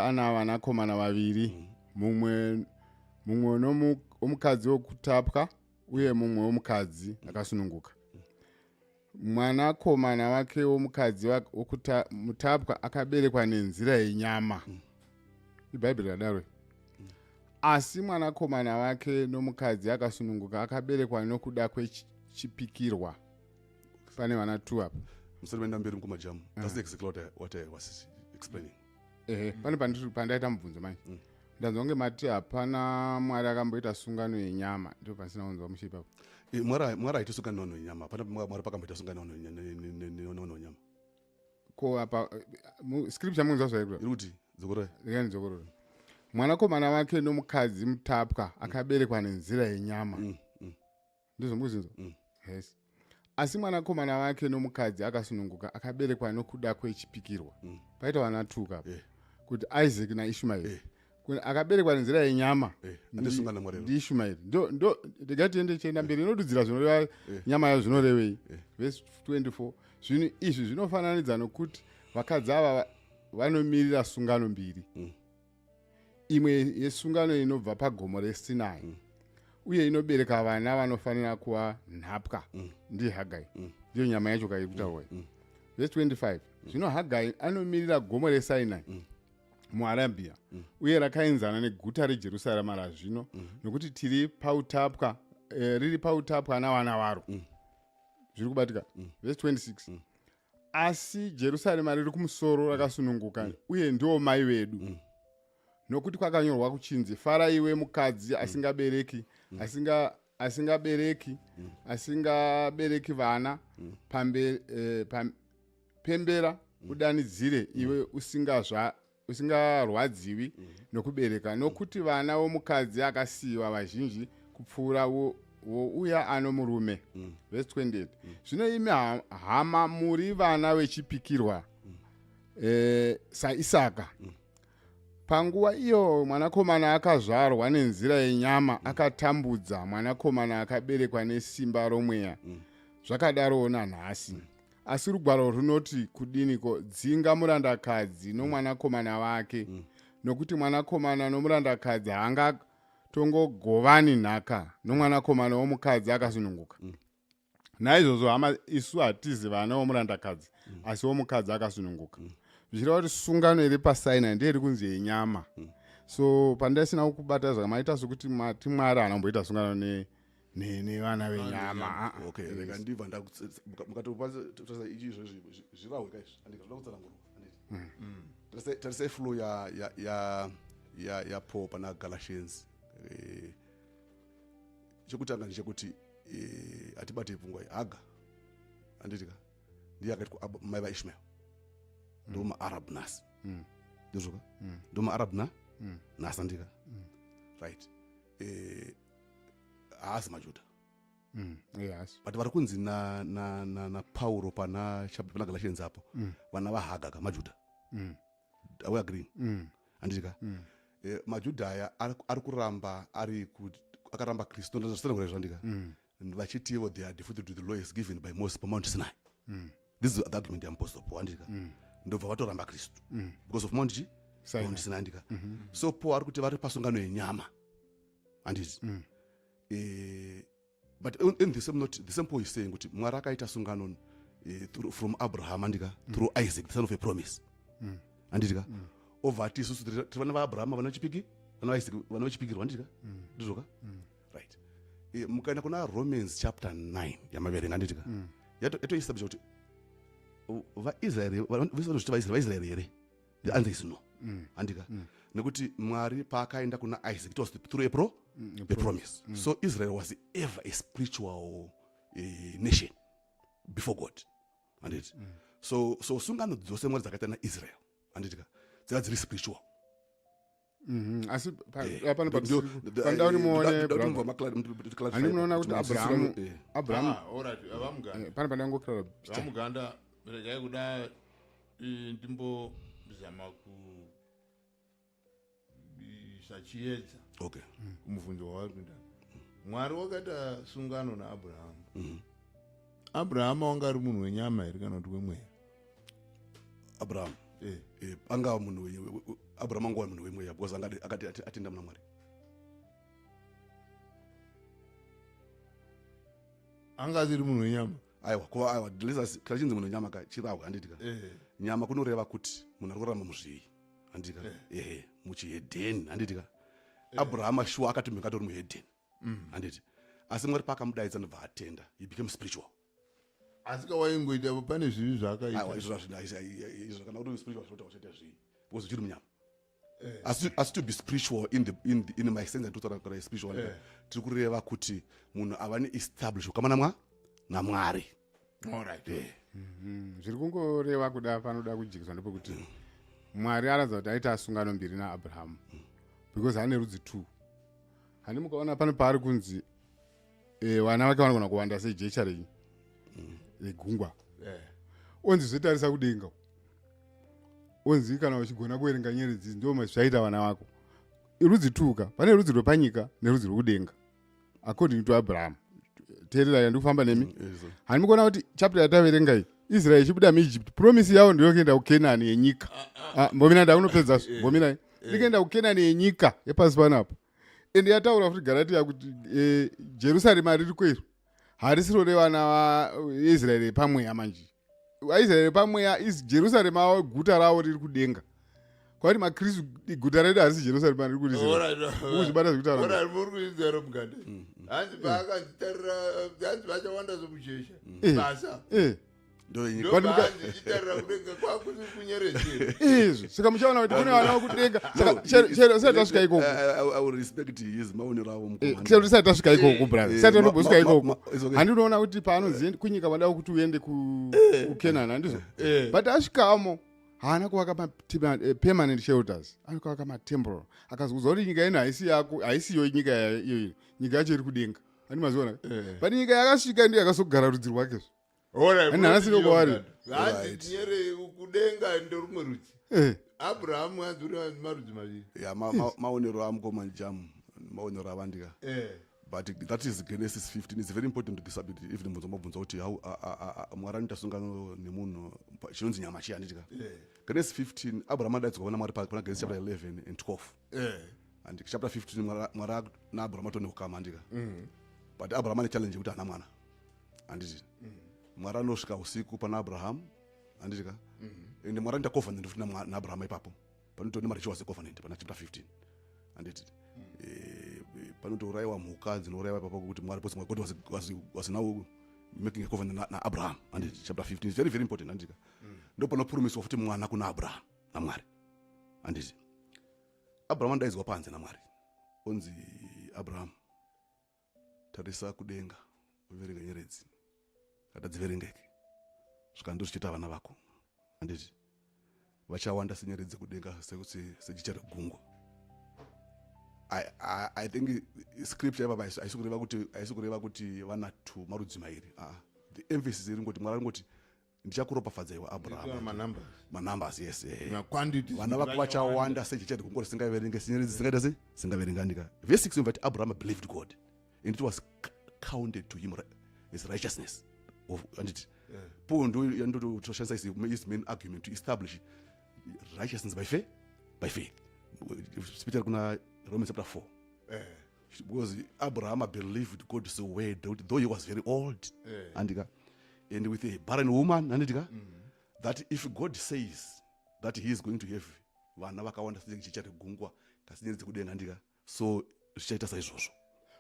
Speaker 3: ana vanakomana vaviri, mumwe womukadzi wokutapwa uye mumwe womukadzi akasununguka. Mwanakomana wake womukadzi mutapwa akaberekwa nenzira yenyama." Ibhaibheri radaro. "Asi mwanakomana wake nomukadzi akasununguka akaberekwa nokuda kwechipikirwa." Pane vana 2 apa.
Speaker 4: Musati maenda mberi, mukumajamu, that's exactly what I was explaining.
Speaker 3: Ehe, pane pandaita mubvunzo manje. Ndanzwa kunge mati hapana Mwari akamboita sungano yenyama. Ndo pasina kunzwa mushe ipapo.
Speaker 4: Mwari haiti sungano nevanhu venyama. Hapana Mwari pakamboita sungano nevanhu venyama.
Speaker 3: Ko apa scripture munzwa zvaikura?
Speaker 4: Iri kuti dzokorai.
Speaker 3: Regai ndidzokorore. "Mwanakomana wake nomukadzi mutapwa akaberekwa nenzira yenyama." Ndizvo mukuzinzwa? Yes. "Asi mwanakomana wake nomukadzi akasununguka akaberekwa nokuda kwechipikirwa." Paita vana tuka apa. Kuti Isaac naIshmaeri. Kuti akaberekwa nenzira yenyama
Speaker 4: Ane sungano naMwari.
Speaker 3: ndiIshmaeri. Ndo ndega tiende chienda mberi, inodudzira zvinoreva nyama yayo zvinorevei. Vhesi 24: "Zvinhu izvi zvinofananidza, nokuti vakadzi ava vanomirira sungano mbiri. Imwe yesungano inobva pagomo reSinai uye inobereka vana vanofanira kuva nhapwa, ndiHagai." Ndiyo nyama yacho kairi kutaurwa. Vhesi 25: "Zvino Hagai anomirira gomo reSinai muArabhia uye rakaenzana neguta reJerusarema razvino, nokuti tiri pautapwa, riri pautapwa navana varo." Zviri kubatika? Vhesi 26: "Asi Jerusarema riri kumusoro rakasununguka uye ndiwo mai vedu, nokuti kwakanyorwa kuchinzi, 'Fara iwe mukadzi asingabereki, asingabereki, asingabereki vana, Pembera udanidzire iwe usingarwadziwi nokubereka, nokuti vana vomukadzi akasiyiwa vazhinji kupfuura wouya ano murume. Vhesi 28. Zvino imi hama, muri vana vechipikirwa saIsaka. Panguva iyo mwanakomana akazvarwa nenzira yenyama akatambudza mwanakomana akaberekwa nesimba romweya. Zvakadarowo nanhasi. Asi rugwaro runoti kudiniko? Dzinga murandakadzi nomwanakomana wake, nokuti mwanakomana nomurandakadzi haangatongogovani nhaka nomwanakomana womukadzi akasununguka. Naizvozvo hama, isu hatizi vana vomurandakadzi, asi womukadzi akasununguka. Zvichireva kuti sungano iri paSinai ndeiri kunzi yenyama. So pandasina kubata zvakamaita sokuti mati Mwari haana kumboita sungano nevana venyama. Ah, ah.
Speaker 4: Okay, rega ndibva mukatotarisa ichi izvozvi zvirahwe ka izvi, andika zvoda kutsanangurwa, handiti? Tarisai flow yaPaul pana Galatians. Chekutanga ndechekuti hatibate pfungwa iyi. Haga, handiti ka, ndiye akati mai vaIshmael, ndo maArab nhasi. Ndizvo ka? Ndo maArab na nhasi, handika? Right. Haasi maJuda.
Speaker 3: Yes.
Speaker 4: But vari kunzi naPauro pana chapter, pana Galatians apo, vana vaHaga ka maJuda. Are we agreeing? Handiti ka? Majuda aya ari kuramba, akaramba Kristu, ndazvitsanangura izvo, handika? Vachitivo they are devoted to the law is given by Moses paMount Sinai. This is the argument yeApostle Paul, handika? Ndobva vatoramba Kristu because of Mount chi?
Speaker 3: Sinai.
Speaker 4: Mount Sinai, handika? So Paul ari kuti vari pasungano yenyama, handiti? But in the same note, the same Paul is saying kuti Mwari akaita sungano from Abraham, handika, through Isaac, the son of a promise, handitika? Obva ati isusu tiri vana vaAbrahama, vana vechipiki, vana vaIsaac, vana vechipikirwa, handitika? Ndizvoka? Right. Mukaenda kuna Romans chapter 9 yamaverenga, handitika, yatoestablish kuti vaIsraeri vese vanozviti vaIsraeri, vaIsraeri here? The answer is no, handika? Nekuti Mwari paakaenda kuna Isaac, it was through a promise. So Israel was ever a spiritual nation before God, handiti? So sungano dzose Mwari dzakaita naIsrael, handitika, dzaiva dziri spiritual.
Speaker 3: Asi pano panoda kuti muone, brother. Handi munoona kuti Abrahamu
Speaker 2: Ah, alright, vaMuganda.
Speaker 3: Pane pandangoklara.
Speaker 2: VaMuganda, regai kuda ndimbozama kuisa chiedza kumubvunzo wavari kuita. Mwari wakaita sungano naAbrahamu. Abrahamu wanga ari munhu wenyama here kana kuti wemweya?
Speaker 4: Abraham?
Speaker 2: Eh.
Speaker 4: Angava munhu Abraham angova munhu wemweya because akati atenda muna Mwari.
Speaker 2: Anga asiri munhu wenyama?
Speaker 4: Aiwa, ko aiwa, kana chinzi munhu wenyama ka chirahwe, handitika? Nyama kunoreva kuti munhu ari kurarama muzvivi, handitika? Ehe, muchihedheni, handitika? Abraham shuwa akati munhu atori muhedheni, handiti? Asi Mwari paakamudaidza, ndobva atenda, he became spiritual.
Speaker 2: Asi kawaingoita pane zvivi
Speaker 4: Aiwa.
Speaker 2: zvaakaita?
Speaker 4: Izvo hazvina, izvo kana uri spiritual zvinoita uchaita zvivi because uchiri munyama. Asi to be spiritual in my sense anditotaura kana spiritual, tiri kureva kuti munhu ava neestablish ukama naMwari.
Speaker 2: Alright.
Speaker 3: Zviri kungoreva kuda panoda kujikiswa ndepekuti Mwari aratidza kuti aita sungano mbiri naAbrahamu because ane rudzi two. Handi mukaona pane paari kunzi vana vake vanogona kuwanda sejecha renyu regungwa. Onzi zvotarisa kudenga, onzi kana uchigona kuverenga nyeredzi, ndo zvaita vana vako. Rudzi two ka, pane rudzi rwepanyika nerudzi rwekudenga according to Abraham. Teererai, ndikufamba nemi. Hani mukuona kuti chapter yataverenga iyi, Israel ichibuda muEgypt, promise yavo ndeyokuenda kuKenani yenyika. Ah, mbomina, ndakunopedza, mbominai. Ndikuenda kuKenani yenyika yepasi panapo. Ende yataura futi Galatia kuti Jerusarema ririko iro harisiro revana vaIsraeri yepamweya. Manje vaIsraeri yepamweya is Jerusarema avo, guta ravo riri kudenga. Kwati maKristu guta redu harisi Jerusarema riri kuIsraeri. Mukuzvibata zvekutaura?
Speaker 2: Alright, muri kuinzwero Mugande. Hanzi paakanzitarira, hanzi vachawanda somujecha. Basa.
Speaker 4: Ndoyenyika.
Speaker 3: But muka-
Speaker 2: Ndochitarira kudenga kwakuti kunyeredzera.
Speaker 3: Izvi saka muchaona kuti kune vana vokudenga. Saka chero tisati tasvika ikoko.
Speaker 4: I will respect his maonero avo mukomana.
Speaker 3: Chero tisati tasvika ikoko, brother, tisati tatombosvika ikoko.
Speaker 4: It's okay.
Speaker 3: Handinoona kuti paanonzi kunyika vada kuti uende kuKenani, handizvo? But asvikamo haana kuvaka permanent shelters, akavaka matemporal. Akazokuudza kuti nyika ino haisi yako, haisiyo nyika iyoyo, nyika yacho iri kudenga. Handi maziona? But nyika yakasvika ndiyo yakazogara rudzi rwakezvo.
Speaker 2: Alright,
Speaker 3: Hanzi nhasi ndokuvari.
Speaker 2: Hanzi tinyere kudenga ndorumwe rudzi. Abrahamu hanzi uri marudzi maviri.
Speaker 4: Ya, maonero amukoma Jam, maonero avandika. But that is Genesis 15. It's very important to this subject. Even mubvunzo mabvunza kuti how Mwari anoita sungano nemunhu chinonzi nyama chiya, handitika? Genesis 15, Abraham adaidzwa kuna Mwari pana Genesis chapter 11 and 12. And chapter 15, Mwari naAbraham atone kukama, handika? But Abraham ane challenge yekuti haana mwana, handiti? Mwari anosvika usiku pana Abraham, handitika? And Mwari anoita covenant futi naAbraham ipapo. Panotori nemarituals ecovenant pana chapter 15, handiti? Panotourayiwa mhuka dzinourayiwa ipapo kuti Mwari, because God was now making a covenant naAbraham, handiti? Chapter 15 is very very important, handitika? Ndo panopromiswa futi mwana kuna Abraham naMwari, handiti? Abraham anodaidzwa panze naMwari, onzi, "Abraham, tarisa kudenga uverenge nyeredzi, kata dziverengeke, svika ndozvichiita vana vako, handiti? Vachawanda senyeredzi kudenga, sejecha regungwa." I think scripture ipapa haisi kureva kuti vana two, marudzi mairi. Ah, the emphasis iri ngoti Mwari angoti, "Ndichakuropafadza iwe Abraham."
Speaker 2: Manumbers.
Speaker 4: Manumbers, yes.
Speaker 2: Maquantities.
Speaker 4: Vana vako vachawanda sejecha regungwa risingaverenge, senyeredzi singaita se singaverenganika. Verse 6 inobva kuti Abraham believed God and it was counted to him as righteousness of, anditi? Paul ndo yandotoshandisa his main argument to establish righteousness by faith, especially kuna Romans chapter 4, because Abraham believed God's word though he was very old, andika, and with a barren woman, anditika, that if God says that he is going to have vana vakawanda sejecha regungwa kasinyeredzi kudenga, andika, so zvichaita saizvozvo.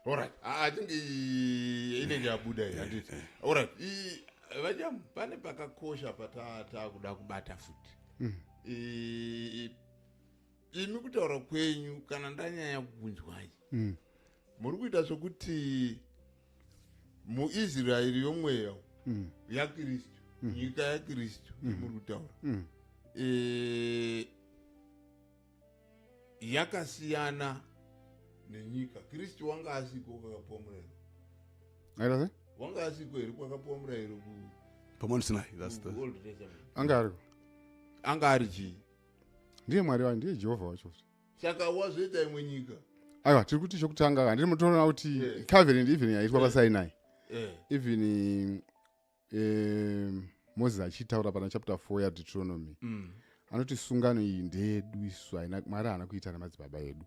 Speaker 2: Alright, I think inenge yabuda iyi, handiti? Alright, vaJamu, pane pakakosha patatakuda kubata futi. Imi kutaura kwenyu, kana ndanyanya kukunzwai, muri kuita sokuti muIsraeri yomweya yaKristu, nyika yaKristu muri kutaura, yakasiyana nenyika. Kristu wanga asiko kwakapuwa murayiro?
Speaker 3: Aita sei?
Speaker 2: Wanga asiko here kwakapuwa murayiro
Speaker 4: paMount Sinai? That's the
Speaker 2: ku Old Testament?
Speaker 3: Anga ariko.
Speaker 2: Anga ari chii?
Speaker 3: Ndiye Mwari wacho, ndiye Jehovha wacho.
Speaker 2: Saka wazoita imwe nyika?
Speaker 3: Aiwa, tiri kuti chokutanga, handiri mutoona kuti covenant even yaitwa paSinai, even Moses achitaura pana chapter 4 yaDeuteronomy, anoti sungano iyi ndeyedu isu, haina, Mwari haana kuita nemadzibaba edu,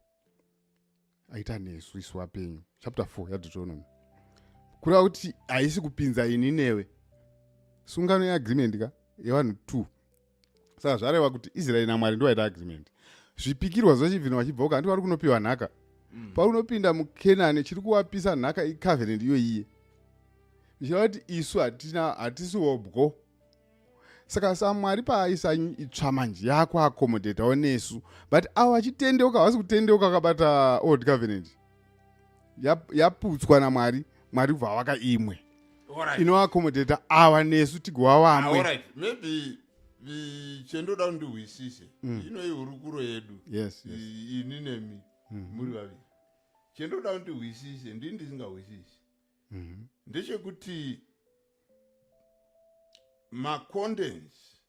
Speaker 3: aita nesu isu vapenyu. Chapter 4 yaDeuteronomy, kureva kuti haisi kupinza ini newe. Sungano yeagreement ka yevanhu two. Saka zvareva kuti Israeri naMwari ndo vaita agreement. Zvipikirwa zvacho, even vachibva uko, handi vari kunopiwa nhaka? Paunopinda muKenani, chiri kuvapisa nhaka icovenant iyo iye, zvichireva kuti isu hatina, hatisiwo bwo. Saka saMwari paaisa itsva manje, yakuaccommodatawo nesu, but avo vachitendeuka havasi kutendeuka vakabata old covenant. Yaputswa naMwari, Mwari kubva vaka imwe inoaccommodata ava nesu tigova vamwe.
Speaker 2: Alright, maybe chendoda kuti ndihwisise, ino ihurukuro yedu,
Speaker 3: yes.
Speaker 2: Ini nemi muri vaviri. Chendoda kuti ndihwisise, ndini ndisingahwisisi, ndechekuti macontents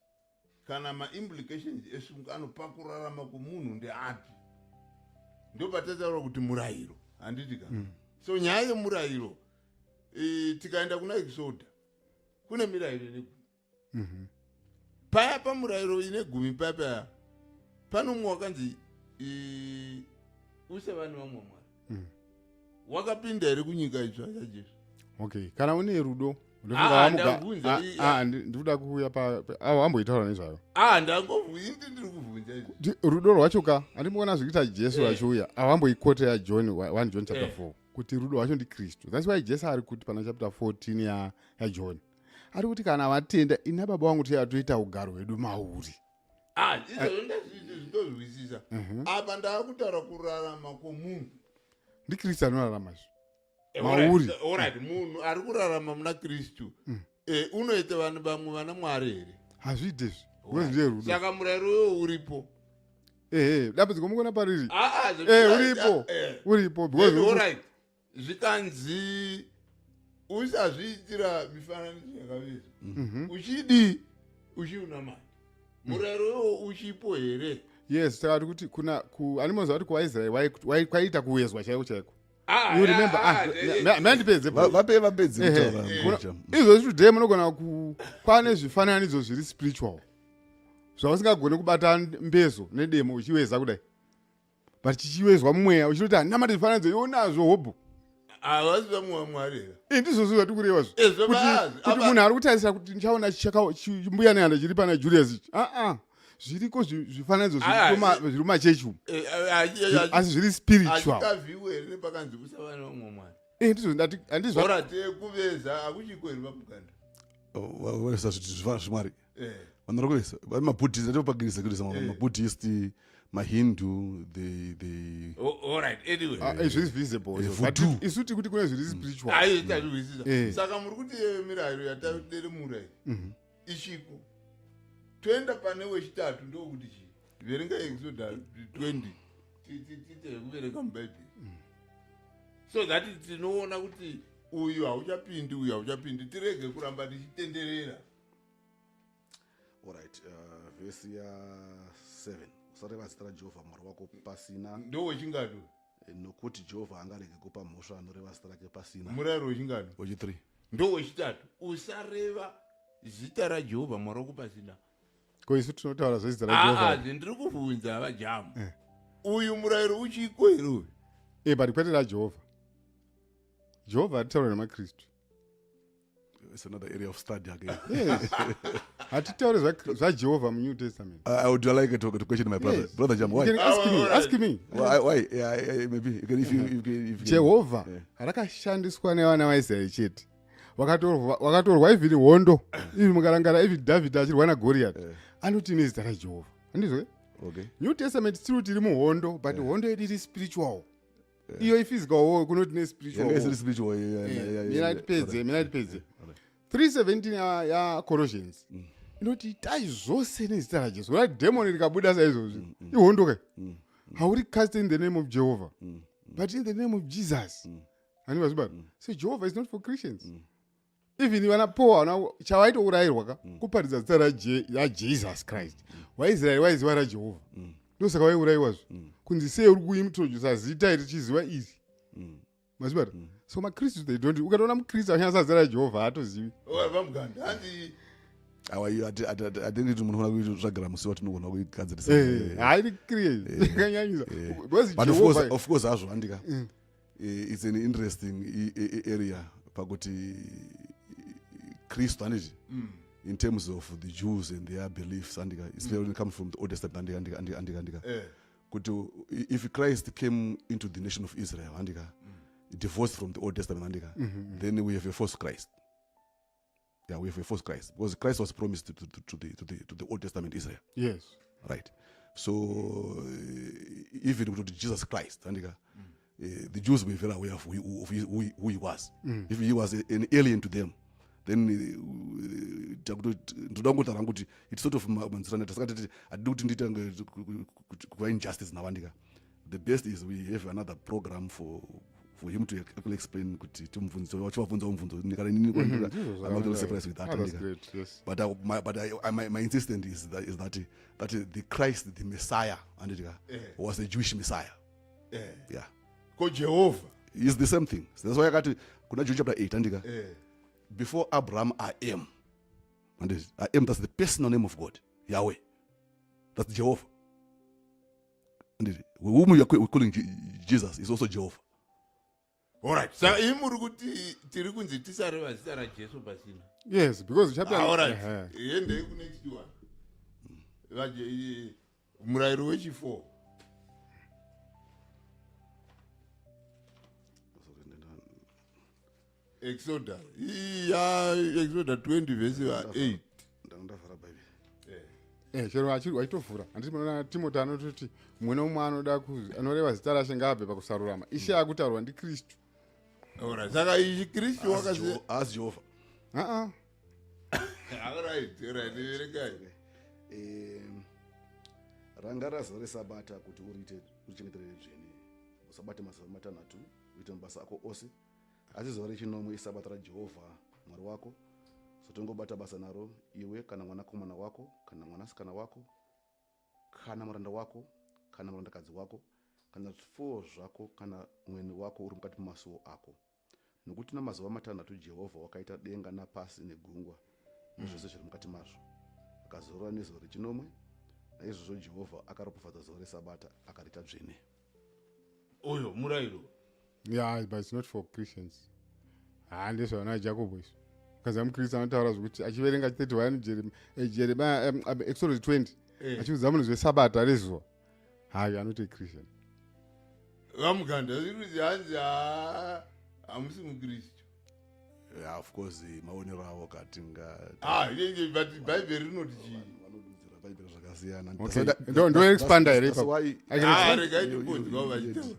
Speaker 2: kana maimplications esungano pakurarama kwomunhu ndeapi? Ndopatataura kuti murayiro, handiti ka? So nyaya yemurayiro, tikaenda kuna Exoda, kune mirayiro ine 10. Paya pamurayiro ine 10 paya, paya pano mumwe wakanzi, "Usava nevamwe mwari." Wakapinda here kunyika itsva yaJesu?
Speaker 3: Okay, kana une rudo
Speaker 2: Ah, ndabvunza,
Speaker 3: ndikuda kuuya awo amboitaura nezvayo.
Speaker 2: Ah, ndangobvunza, ndiri kubvunza izvi.
Speaker 3: Rudo rwacho ka, handimboona zvikuita Jesu achiuya awamboikota yaJohn 1 John chapter 4 kuti rudo rwacho ndiKristu. That's why Jesu ari kuti pana chapter 14 yaJohn. Ari kuti kana vatenda, ina baba vangu tichatoita ugaro hwedu mauri.
Speaker 2: Ah, izvozvo ndazvitozwisisa. Apa ndaakutaura kurarama kwomunhu.
Speaker 3: NdiKristu anorarama izvo mauri.
Speaker 2: Alright, munhu ari kurarama muna Kristu unoita vanhu vamwe vana Mwari here?
Speaker 3: Hazviite izvi, because ndiye rudo.
Speaker 2: Saka murayiro uyo uripo?
Speaker 3: Ehe, dambudziko mukona pariri.
Speaker 2: Ah, ah,
Speaker 3: Uripo, uripo, because
Speaker 2: Alright, zvikanzi usazviitira mifananidzo yakavezwa, uchidii, uchiunamata, murayiro iwo uchipo here?
Speaker 3: Yes, saka tiri kuti kuna animoziva kuti kuvaIsraeri kwaiita kuvezwa chaiko chaiko.
Speaker 2: Ah,
Speaker 3: You remember?
Speaker 2: Ah,
Speaker 3: Ah, mandipedze.
Speaker 4: Vape vapedze kutaura.
Speaker 3: Izvozvi today munogona kwane zvifananidzo zviri spiritual zvausingagoni kubata mbezo nedemo uchiweza kudai, but chichiwezwa mumweya, uchitoti handinamati zvifananidzo, iwe unazvo hobho.
Speaker 2: Havasi vamwe vaMwari here?
Speaker 3: Ndizvozvo zvatiri kureva zvo.
Speaker 2: Zvo vazi.
Speaker 3: Kuti munhu ari kutarisira kuti ndichaona chimbuya nehanda chiri pana Julius ichi, aa, zviriko zvifananidzo zviri mumachechi umu, asi zviri spiritual.
Speaker 2: Achikavhiwe here nepakanzi usava nevamwe Mwari?
Speaker 3: Ndizvo ndati handizvo.
Speaker 2: Alright, kuveza hakuchiko here pamuganda?
Speaker 4: Vesa zvimwari. Vanhu vari kuvesa maBuddhist, atopagirisa kurisa maBuddhist, maHindu, the
Speaker 2: Alright, anyway.
Speaker 3: Ah, zviri visible izvo. But
Speaker 4: Voodoo.
Speaker 3: isu tiri kuti kune zviri spiritual.
Speaker 2: Ayi, tazvihwisisa. Saka muri kuti mirayiro yataderemura iyi ichiko. Toenda pane wechitatu, ndokuti chii? Verenga Exodus 20. Tiite kuverenga muBhaibheri so that tinoona kuti uyu hauchapindi, uyu hauchapindi, tirege kuramba tichitenderera.
Speaker 4: Alright, vhesi ya 7: "Usareva zita raJehovha Mwari wako pasina."
Speaker 2: Ndo wechingatu?
Speaker 4: "Nokuti Jehovha angarege kupa mhosva anoreva zita rake pasina."
Speaker 2: Murayiro wechingatu?
Speaker 4: Wechi3.
Speaker 2: Ndo wechitatu, usareva zita raJehovha Mwari wako pasina.
Speaker 3: Ko isu tinotaura zvezita
Speaker 2: Aa,
Speaker 3: raJehovha?
Speaker 2: Ndiri kubvunza vaJamu, uyu murayiro uchiko here uyu?
Speaker 3: But kwete raJehovha. Jehovha hatitaura nemaKristu.
Speaker 4: It's another area of study again.
Speaker 3: Yes, hatitauri zvaJehovha muNew Testament.
Speaker 4: I would like to question my brother.
Speaker 3: Yes.
Speaker 4: Brother Jam,
Speaker 3: You
Speaker 4: why?
Speaker 3: can ask me.
Speaker 2: Alright.
Speaker 3: Ask me.
Speaker 4: Why? Why? Yeah, maybe you can, if you, you can, if you can.
Speaker 3: Jehovha rakashandiswa nevana vaIsraeri chete. Wakatorwa even hondo, even mukarangara, even Dhavhidhi achirwa naGoriati, anoti nezita raJehovha, handizvo?
Speaker 4: Okay.
Speaker 3: New Testament still tiri muhondo, but hondo yedu iri spiritual, iyo iphysical war, kunoti nespiritual
Speaker 4: Yanga
Speaker 3: war.
Speaker 4: isiri spiritual. Yeah.
Speaker 3: Mina tipedze, mina tipedze. 317 yaColossians inoti itai zvose nezita raJesu. Ura dhemoni rikabuda saizvozvi, ihondo kai, hauri cast in the name of Jehovah, but in the name of Jesus. Hanivazvibata? So Jehovah is not for Christians. Even vana Paul havana chavaitourayirwa ka kuparidza zita raJesus Christ. WaIsraeri waiziva raJehovha, ndosaka waiurayiwazve, kunzi sei uri kuintrodusa zita iri tichiziva iri? Mazvibata? So maKristu, they don't. Ukatoona muKristu achishandisa zita raJehovha, haatozivi.
Speaker 2: Vamuganda hanzi
Speaker 4: Awa, I think kuti munofana kutsvagira musi watinogona kuigadzirisa.
Speaker 3: Hairi clear, yakanyanyisa, because
Speaker 4: But of course,
Speaker 3: Jehovah
Speaker 4: of course hazvo, handika, it's an interesting area pakuti Kristu, handiti, in terms of the Jews and their beliefs, handika, especially when it comes from the Old Testament, handika, handika, handika, handika, handika, kuti if Christ came into the nation of Israel, handika, divorced from the Old Testament, handika, then we have a false Christ. Yeah, we have a false Christ, because Christ was promised to the Old Testament Israel. Right, so even kuti Jesus Christ, handika, the Jews were very aware of who he was. If he was an alien to them, then ndoda kungotaura kuti it's sort of manzirana. Saka titi hatidi kuti nditange kuva injustice navandika. The best is we have another program for him to actually explain, kuti timubvunze, chivabvunzawo mubvunzo kana inini.
Speaker 3: Ndizvo
Speaker 4: I'm not
Speaker 3: zvakanaka.
Speaker 4: surprised with that.
Speaker 3: Ah, that's
Speaker 4: Handika.
Speaker 3: great, yes.
Speaker 4: But my insistence is that the Christ, the Messiah, andika, was a Jewish Messiah. Yeah.
Speaker 2: Ko Jehovha?
Speaker 4: It's the same thing. So that's why akati kuna John chapter 8, andika, "Before Abraham I am." And "I am," that's the personal name of God, Yahweh. That's Jehovah. And whom we are calling Jesus is also Jehovah.
Speaker 2: Alright, saka imi muri kuti tiri kunzi tisareva zita raJesu pasina?
Speaker 3: Yes, because chapter
Speaker 2: Alright.
Speaker 3: Ehe.
Speaker 2: Hendei kunext one. Murayiro wechi4. Exodus iya Exodus 20 vhesi 8.
Speaker 4: Ndavhara Bhaibheri.
Speaker 3: Eh, chero wachitovhura, handiti munoona Timoti anototi mumwe nomumwe anoda anoreva zita raShe ngaabve pakusarurama. Ishe akutaurwa ndiKristu.
Speaker 2: Alright, saka ichi Kristu wakasi
Speaker 4: Haasi Jehovha.
Speaker 3: Aa.
Speaker 2: Alright, verengai.
Speaker 4: Rangarira zuva resabata kuti uriite urichengeterere dzvene. Usabate mazuva matanhatu, uite mabasa ako ose, asi zuva rechinomwe isabata raJehovha Mwari wako. Usatongobata basa naro, iwe kana mwanakomana wako kana mwanasikana wako kana muranda wako kana murandakadzi wako kana zvipfuwo zvako kana mweni wako uri mukati memasuo ako. Nokuti namazuva matanhatu Jehovha wakaita denga napasi negungwa nezvose zviri mukati mazvo, akazorora nezuva rechinomwe. Naizvozvo Jehovha akaropafadza zuva resabata, akarita dzvene.
Speaker 2: Uyo murayiro.
Speaker 3: Yeah, but it's not for Christians. Ha, ndezvavana Jacobo izvo. Ukaziva muKristu anotaura zvekuti achiverenga 31 Jeremiah, Exodus 20, achiudza munhu zvesabata rezuva, hayi, anoti Christian.
Speaker 2: VaMuganda, zviri hanzi hamusi muKristu.
Speaker 4: Yeah, of course, maonero avo katinga
Speaker 2: Ah, inenge, but Bhaibheri rinoti chii?
Speaker 4: Vanodudzira Bhaibheri zvakasiyana.
Speaker 3: Okay. Ndo expanda here
Speaker 4: That's
Speaker 3: ipapo?
Speaker 4: why
Speaker 3: I can
Speaker 2: Ah,
Speaker 3: expand.
Speaker 2: regai timbonzwa vachitaura.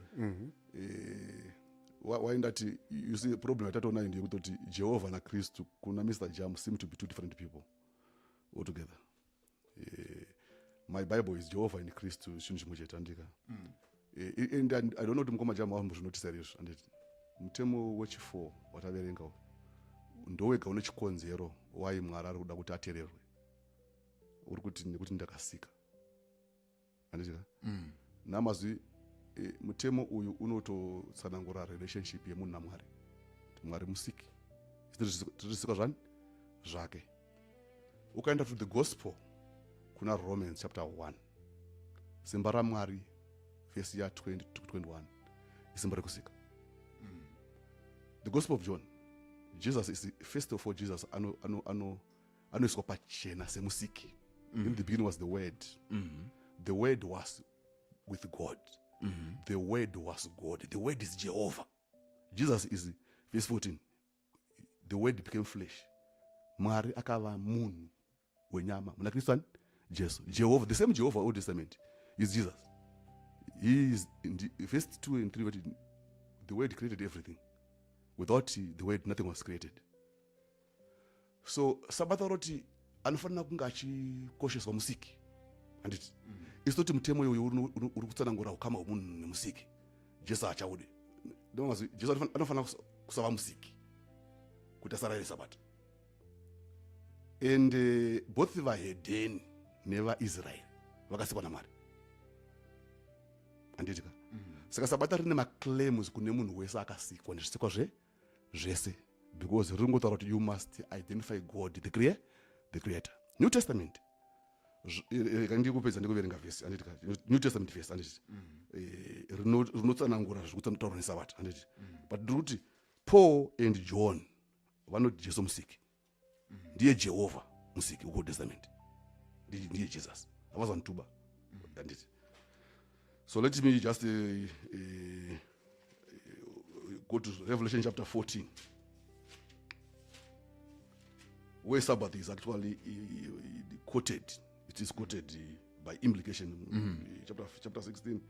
Speaker 4: Why ndati, you see, problem yatatonayo ndeyekutoti Jehovha naKristu kuna Mr Jam seem to be two different people altogether. My Bible is Jehovah and Kristu chinhu chimwe chete, andika? And I don't know kuti mukoma Jam wambozvinotisa here izvo, anditi mutemo wechi4 wataverenga uyu ndowega une chikonzero wai Mwari ari kuda kuti ateererwe. Uri kuti nekuti ndakasika, handitika? Namazwi mutemo uyu unototsanangura relationship yemunhu naMwari, kuti Mwari musiki, tiri zvani zvake. Ukaenda to the gospel kuna Romans chapter 1, simba raMwari, vhesi ya20 to 21, isimba rekusika. The Gospel of John, Jesus is first of all, Jesus anoiswa pachena semusiki. In the beginning was the Word, the Word was with God, the Word was God, the Word is Jehovah. Jesus is, verse 14, the Word became flesh. Mwari akava munhu wenyama muna Kristu ani? Jesu. Jehovah, the same Jehovah, Old Testament, is Jesus. He is in the verse 2 and 3, but the Word created everything. Without the Word nothing was created. So sabata roti anofanira kunge achikosheswa musiki, handiti? Isu toti mutemo iyoyo uri kutsanangura ukama hwemunhu nemusiki. Jesu haachaude. Ndimazwi Jesu anofanira kusava musiki kuti asarayire sabata. And both vahedheni nevaIsraeri vakasikwa naMwari, handiti ka? Saka sabata rine maclaims kune munhu wese akasikwa nezvisikwa zvese, because riri kungotaura kuti you must identify God, the creator. New Testament, ndikupedza ndikuverenga vhesi, handiti ka? New Testament vhesi, handiti? Rinotsanangura zviri kutaurwa nesabata, handiti? But ndiri kuti Paul and John vanoti Jesu musiki, ndiye Jehovha musiki wekuOld Testament, ndiye Jesus, havazanituba, handiti? So let me just go to Revelation chapter 14, where Sabbath is actually quoted. It is quoted by implication. Chapter 16,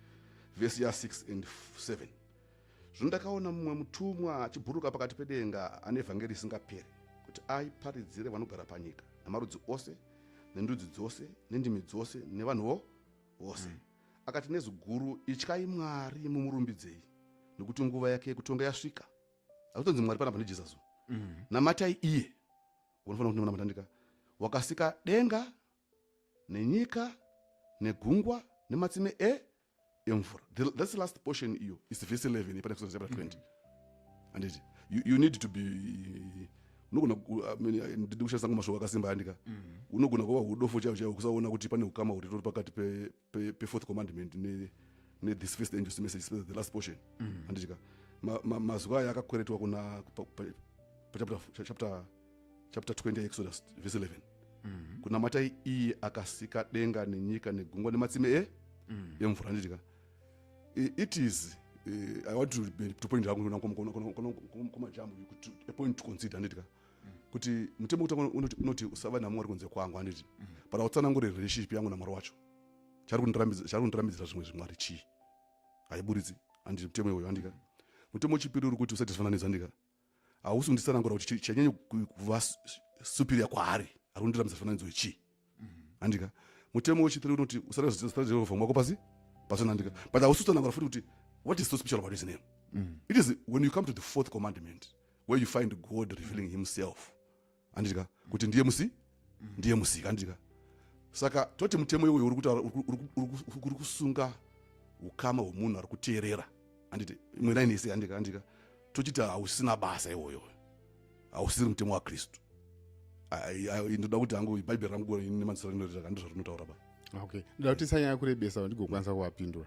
Speaker 4: verse ya 6 and 7. Zvino ndakaona mumwe mutumwa achibhuruka pakati pedenga, ane vhangeri isingaperi, kuti aiparidzire vanogara panyika, namarudzi ose nendudzi dzose nendimi dzose nevanhuwo vose. Akati nezwi guru, "Ityai Mwari, mumurumbidzei, nekuti nguva yake yekutonga yasvika." Akutonzi Mwari panapa ndiJesus. Namatai iye unofanira kuti namata, wakasika denga nenyika negungwa nematsime emvura. That's the last portion iyo is verse 11 pane Exodus chapter 20, handiti? You need to be, unogona I mean, ndidi kushandisa mashoko akasimba, andika? Unogona kuva udofo chaiwo chaiwo kusaona kuti pane ukama huritori pakati pe-fourth commandment ne this first angel's message, the last portion, handitika? Mazwi aya akakweretwa kuna pa chapter 20 Exodus, verse 11, kunamatai iye akasika denga nenyika negungwa nematsime emvura, handitika? It is I want to point hangu kumajamu a point to consider, handiti ka? Kuti mutemo wekutanga unoti usava namwari kunze kwangu, handiti? But hautsanangure relationship yangu namwari wacho. Chari kundirambidzira zvimwe zvimwari chii? Haiburitsi, handiti? Mutemo iwoyo, handika? Mutemo wechipiri uri kuti usaite zvifananidzo, handika? Hausi kunditsanangura kuti chanyanya kuva superior kwaari ari kundirambidza zvifananidzo ichii, handika? Mutemo wechitiri unoti usada zita Jehovha mwako pasi pasina, handika? But hausi kutsanangura futi kuti what is so special about his name. It is when you come to the fourth commandment where you find God revealing himself, handitika, kuti ndiye musi, ndiye musika, handitika? Saka toti mutemo iwoyo uri kutaura, uri kusunga ukama hwemunhu ari kuteerera, handiti? Imwe naini ese, handika? Handika? Tochiti hausina basa iwoyo, hausiri mutemo waKristu. Ndoda kuti hangu Bhaibheri rangu nemanzira rinoita, handizvo rinotaura ba.
Speaker 3: Okay, ndoda kuti tisanyanya kurebesa, ndigokwanisa kuvapindura.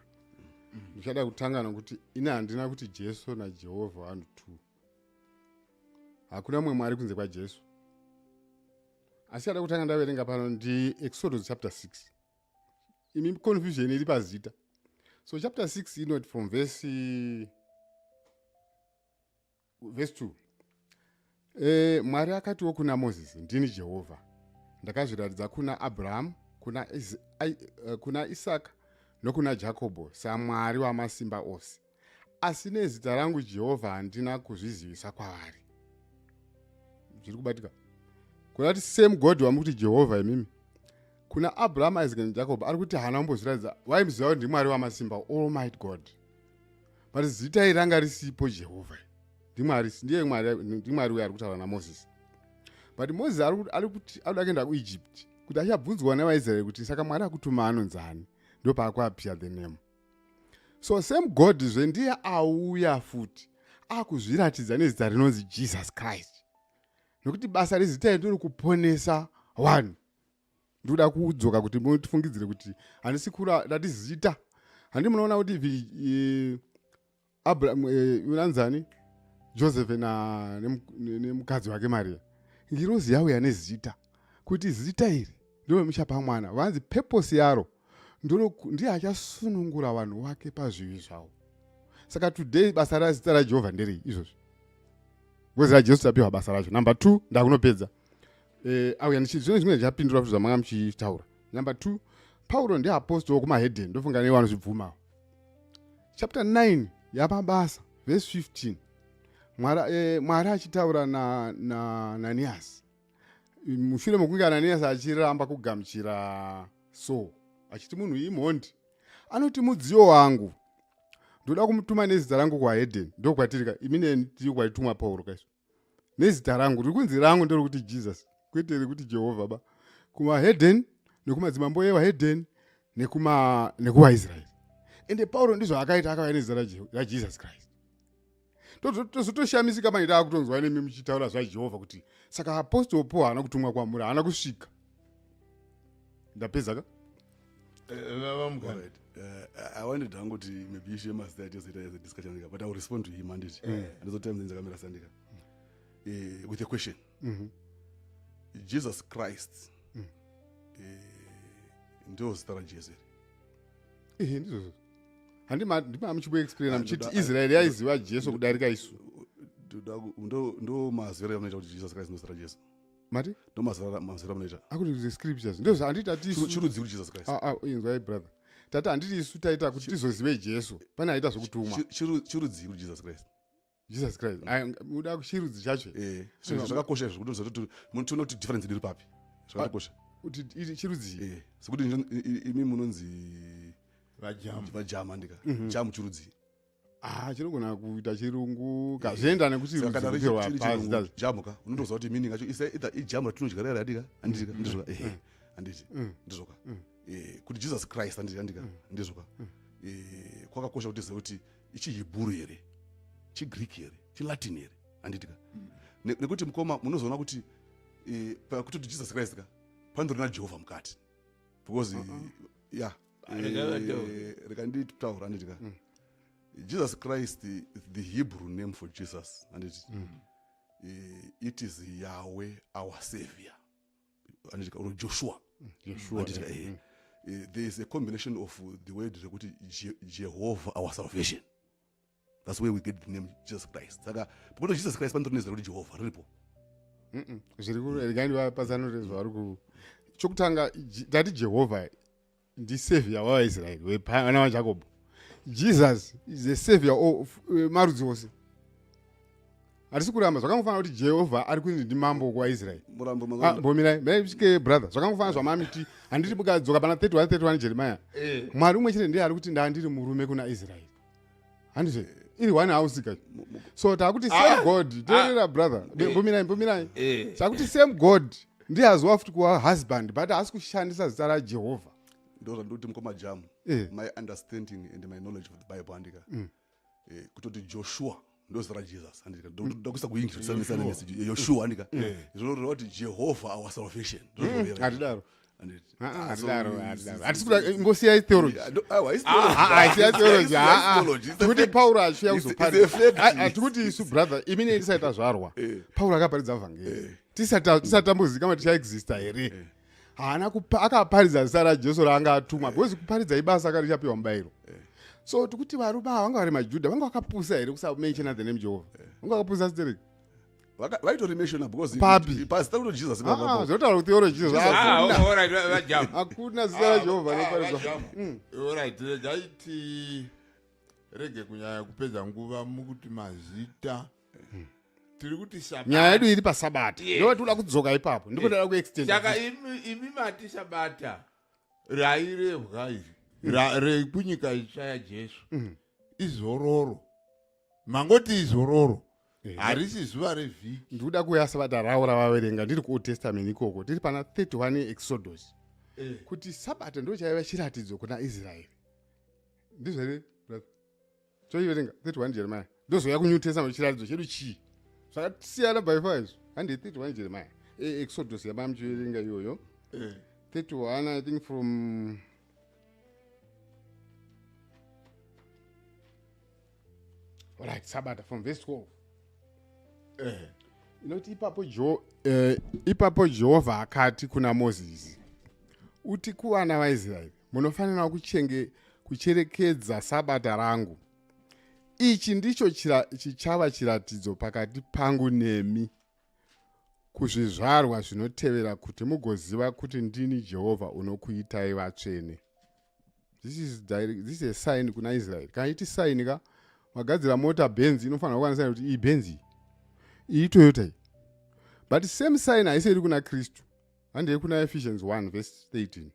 Speaker 3: Ndichada kutanga nokuti ini handina kuti Jesu naJehovha vanhu two. Hakuna mumwe Mwari kunze kwaJesu. Asi ada kutanga ndaverenga pano ndiExodus chapter 6. Imi confusion iri pazita. So chapter 6 inoti from verse 2, Mwari akatiwo kuna Mozisi, "Ndini Jehovha. Ndakazviratidza kuna Abrahamu, kuna Isaka nokuna Jakobho saMwari wamasimba ose, asi nezita rangu Jehovha handina kuzvizivisa kwavari." Zviri kubatika kuna kuti same God wamukuti Jehovha imimi kuna Abraham, Isaac naJacob ari kuti haana kumbozviratidza. Waimuziva kuti ndiMwari wamasimba, almighty God, but zita iri ranga risipo. Jehovha ndiMwari, ndiye Mwari, ndiMwari uyo ari kutaura naMozisi. But Mozisi ari kuti arikuda kuenda kuEgypt kuti achabvunzwa nevaIsraeri kuti saka Mwari akutuma anonzani. Ndopaakuappear the name. So same God zve ndiye auya futi akuzviratidza nezita rinonzi Jesus Christ, nokuti basa rezita iri ndori kuponesa vanhu. Ndikuda kudzoka kuti mutifungidzire kuti handisi kura ndati zita. Handi munoona kuti Abraham, unanzani, Joseph nemukadzi wake Maria, ngirozi yauya nezita kuti zita iri ndomuchapa mwana, vanzi purpose yaro ndiye achasunungura vanhu vake pazvivi zvavo. Saka today basa razita raJehovha nderei izvozvi? Because raJesu tapiwa basa racho. Number two, ndakunopedza. Auya zvino zvimwe zvichapindura kuti zvamanga muchitaura. Number two, Pauro ndiapostle wekumahedhen, ndofunga nei vanozvibvumawo. Chapter 9 yaMabasa, verse 15, Mwari achitaura naAnanias mushure mokunge Ananias achiramba kugamuchira Saul, achiti munhu imhondi, anoti, "Mudziyo wangu ndoda kumutuma nezita rangu kuhedhen." Ndokwatirika imine, tiri kwaitumwa Pauro kaiso nezita rangu. Riri kunzi rangu nderekuti Jesus, kwete rekuti Jehovha ba, kumahedhen nekumadzimambo evahedhen nekuvaIsraeri. Ende Pauro ndizvo akaita, akauya nezita raJesus Christ. Tozotoshamisika manje taakutonzwa nemi muchitaura zvaJehovha kuti saka apostle Paul haana kutumwa kwamuri, haana kusvika. Ndapedza ka.
Speaker 2: VaMuganda.
Speaker 4: Alright. I wanted hangu kuti maybe issue yemazita yatizoita as a discussion, but I will respond to him, handiti? Handizotime dzakamira sandika with a question. Jesus Christ ndio zita raJesu here?
Speaker 3: Ehe, ndizvozvo. Handima muchimboexplaina muchiti Israeri yaiziva Jesu kudarika isu.
Speaker 4: Ndo maziviro amunoita kuti Jesus Christ ndo zita raJesu?
Speaker 3: Mati?
Speaker 4: Ndo maziviro amunoita?
Speaker 3: Akuti the scriptures ndozvo, handiti ati isu
Speaker 4: Chirudzi kuti Jesus Christ?
Speaker 3: Ah, ah, inzwai brother, tati handiti isu taita kuti tizozive Jesu, pane aita zvokutumwa.
Speaker 4: Chirudzi kuti Jesus Christ?
Speaker 3: Jesus Christ. Ai, muda chirudzi chacho?
Speaker 4: Eh, zvinhu zvakakosha izvo kuti tozoti tione kuti difference iri papi. Zvakatokosha.
Speaker 3: Kuti chirudzi?
Speaker 4: Eh, sekuti imi munonzi
Speaker 2: VaJamu.
Speaker 4: VaJama, ndika jamu chirudzi?
Speaker 3: Ah, chinogona kuita chirungu kazvienda nekuti
Speaker 4: Saka kana
Speaker 3: rudzi
Speaker 4: chiri
Speaker 3: rupirwa
Speaker 4: chirungu,
Speaker 3: pazita.
Speaker 4: Jamu ka, unotoziva kuti meaning yacho isa either ijamu ratinodya rera, radika, handika? Ndizvoka? Ehe, handiti ndizvoka? Kuti Jesus Christ, handiti, handika ndizvoka? Kwakakosha kuti tizive kuti ichiHebrew here, chiGreek here, chiLatin here, handitika? Nekuti mukoma, munozoona kuti pakutoti Jesus Christ ka pandori naJehovha mukati, because ya
Speaker 2: Rega vataure.
Speaker 4: Rega nditaura, handitika? Jesus Christ, the Hebrew name for Jesus, handiti, it is Yahweh our Savior, handitika, or Joshua.
Speaker 3: Joshua.
Speaker 4: Handitika? There is a combination of the word rekuti Jehovah our salvation. That's where we get the name Jesus Christ. Saka because Jesus Christ panotori nezita rekuti Jehovha riripo.
Speaker 3: Zviri ku regai ndivapatsanure zvavari ku chokutanga tati Jehovha ndisavior wavaIsraeri vana vaJacob. Jesus is the savior of marudzi ose. Hatisi kuramba zvakangofanira kuti Jehovha ari kunzi ndimambo kuvaIsraeri.
Speaker 4: Murambo
Speaker 3: Ah, mbomirai mirai svike brother zvakangofanira zvamamiti handiti mukadzoka pana 31 31 Jeremiah. Mwari umwe chete ndiye ari kuti ndandiri murume kuna Israeri. Handizve iri one house ka. So takuti same God teerera brother mbomirai mbomirai. Takuti same God ndiye azova futi kuva husband but haasi kushandisa zita raJehovha.
Speaker 4: Ndo zvandikuti mukoma Jamu. My understanding and my knowledge of the Bible handika. Kutoti Joshua ndo zita raJesus handika. Ndokuisa kuEnglish kusanisa nemessage. Joshua handika. Zvinoreva kuti Jehovah our salvation. Ndozvinoreva.
Speaker 3: Hatidaro.
Speaker 4: Handiti.
Speaker 3: Ah, ah,
Speaker 4: So
Speaker 3: hatidaro, hatidaro. Hatisi kuda ngosiyai theology.
Speaker 4: Yeah, no, aiwa, haisi theology.
Speaker 3: Ah, ah, haisi theology.
Speaker 4: Haisi
Speaker 3: Ah, ah.
Speaker 4: theology. It's a
Speaker 3: Tikuti
Speaker 4: fact.
Speaker 3: Pauro achiuya
Speaker 4: It's a
Speaker 3: kuzoparidza.
Speaker 4: fact.
Speaker 3: Ah, ah, tikuti isu brother imi nei tisati tazvarwa. Pauro akaparidza vhangeri. Tisati tambozikama tichaexista here. Haana kupa akaparidza zita raJesu raanga atumwa because kuparidza ibasa akarichapiwa mubayiro. So tikuti varume ava vanga vari maJudha vanga vakapusa here kusamentiona the name Jehovah. Vanga vakapusa stereki.
Speaker 4: Vaitori because
Speaker 3: Papi.
Speaker 4: pazita kuti Jesus
Speaker 3: Ah, zvinotaura kuti theology Jesus.
Speaker 2: Ah,
Speaker 3: Hakuna.
Speaker 2: all right, vaJamu.
Speaker 3: Hakuna zita raJehovha rinoparidzwa.
Speaker 2: All right, regai ti rege kunyanya kupedza nguva mukuti mazita. Tiri kuti sabata.
Speaker 3: Nyaya yedu iri pasabata. Ndo tinoda kudzoka ipapo. Ndiko toda kuextend.
Speaker 2: Saka imi mati sabata rairevwa iri rekunyika itsva yaJesu izororo. Mangoti izororo. Harisi zuva revhiki.
Speaker 3: Ndikuda kuuya sabata ravo ravaverenga ndiri kuOld Testament ikoko. Tiri pana 31 Exodus. Kuti sabata ndo chaiva chiratidzo kuna Israeri. Ndizvo here brother? Choiverenga 31 Jeremiah. Ndozouya kuNew Testament chiratidzo chedu chii? Zvakasiyana by far izvo. Handi 31 Jeremiah. Exodus yamamuchiverenga iyoyo. 31 I think from right Sabata from verse 12. Inoti ipapo ipapo Jehovha akati kuna Mozisi, uti kuvana vaIsraeri, munofanira kucherekedza sabata rangu. Ichi ndicho chichava chiratidzo pakati pangu nemi kuzvizvarwa zvinotevera, kuti mugoziva kuti ndini Jehovha unokuitai vatsvene. This is direct, this is a sign kuna Israel. Kana iti sign ka wagadzira mota Benz inofanira kuva sign kuti iyi Benz iyi. Iyi Toyota iyi. But same sign haisi iri kuna Kristu. Handei kuna Ephesians 1 verse 13.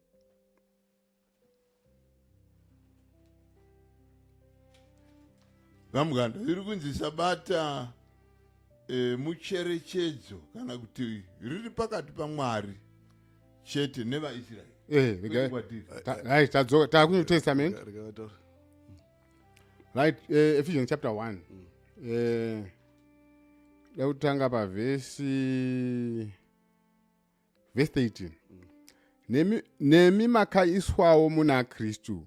Speaker 2: VaMuganda, iri kunzi sabata mucherechedzo kana kuti riri pakati paMwari chete nevaIsraeri.
Speaker 3: Right, tadzoka takuNew Testament. Right, Ephesians chapter 1. Dakutanga pavhesi verse 13. Nemi makaiswawo muna Kristu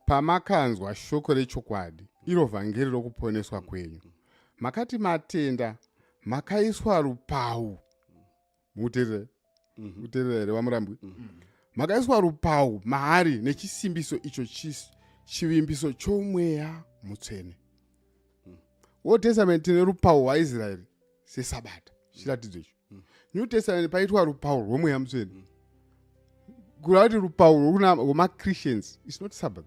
Speaker 3: pamakanzwa shoko rechokwadi, iro vhangeri rokuponeswa kwenyu. Makati matenda, makaiswa rupau. Mukuteerera? Mukuteerera here vaMurambwi? Makaiswa rupau maari nechisimbiso icho chivimbiso chomweya mutsvene. Old Testament tine rupau rwaIsraeri sesabata, chiratidzo icho. New Testament paitwa rupau rwomweya mutsvene. Kureva kuti rupau rwemaChristians is not Sabbath.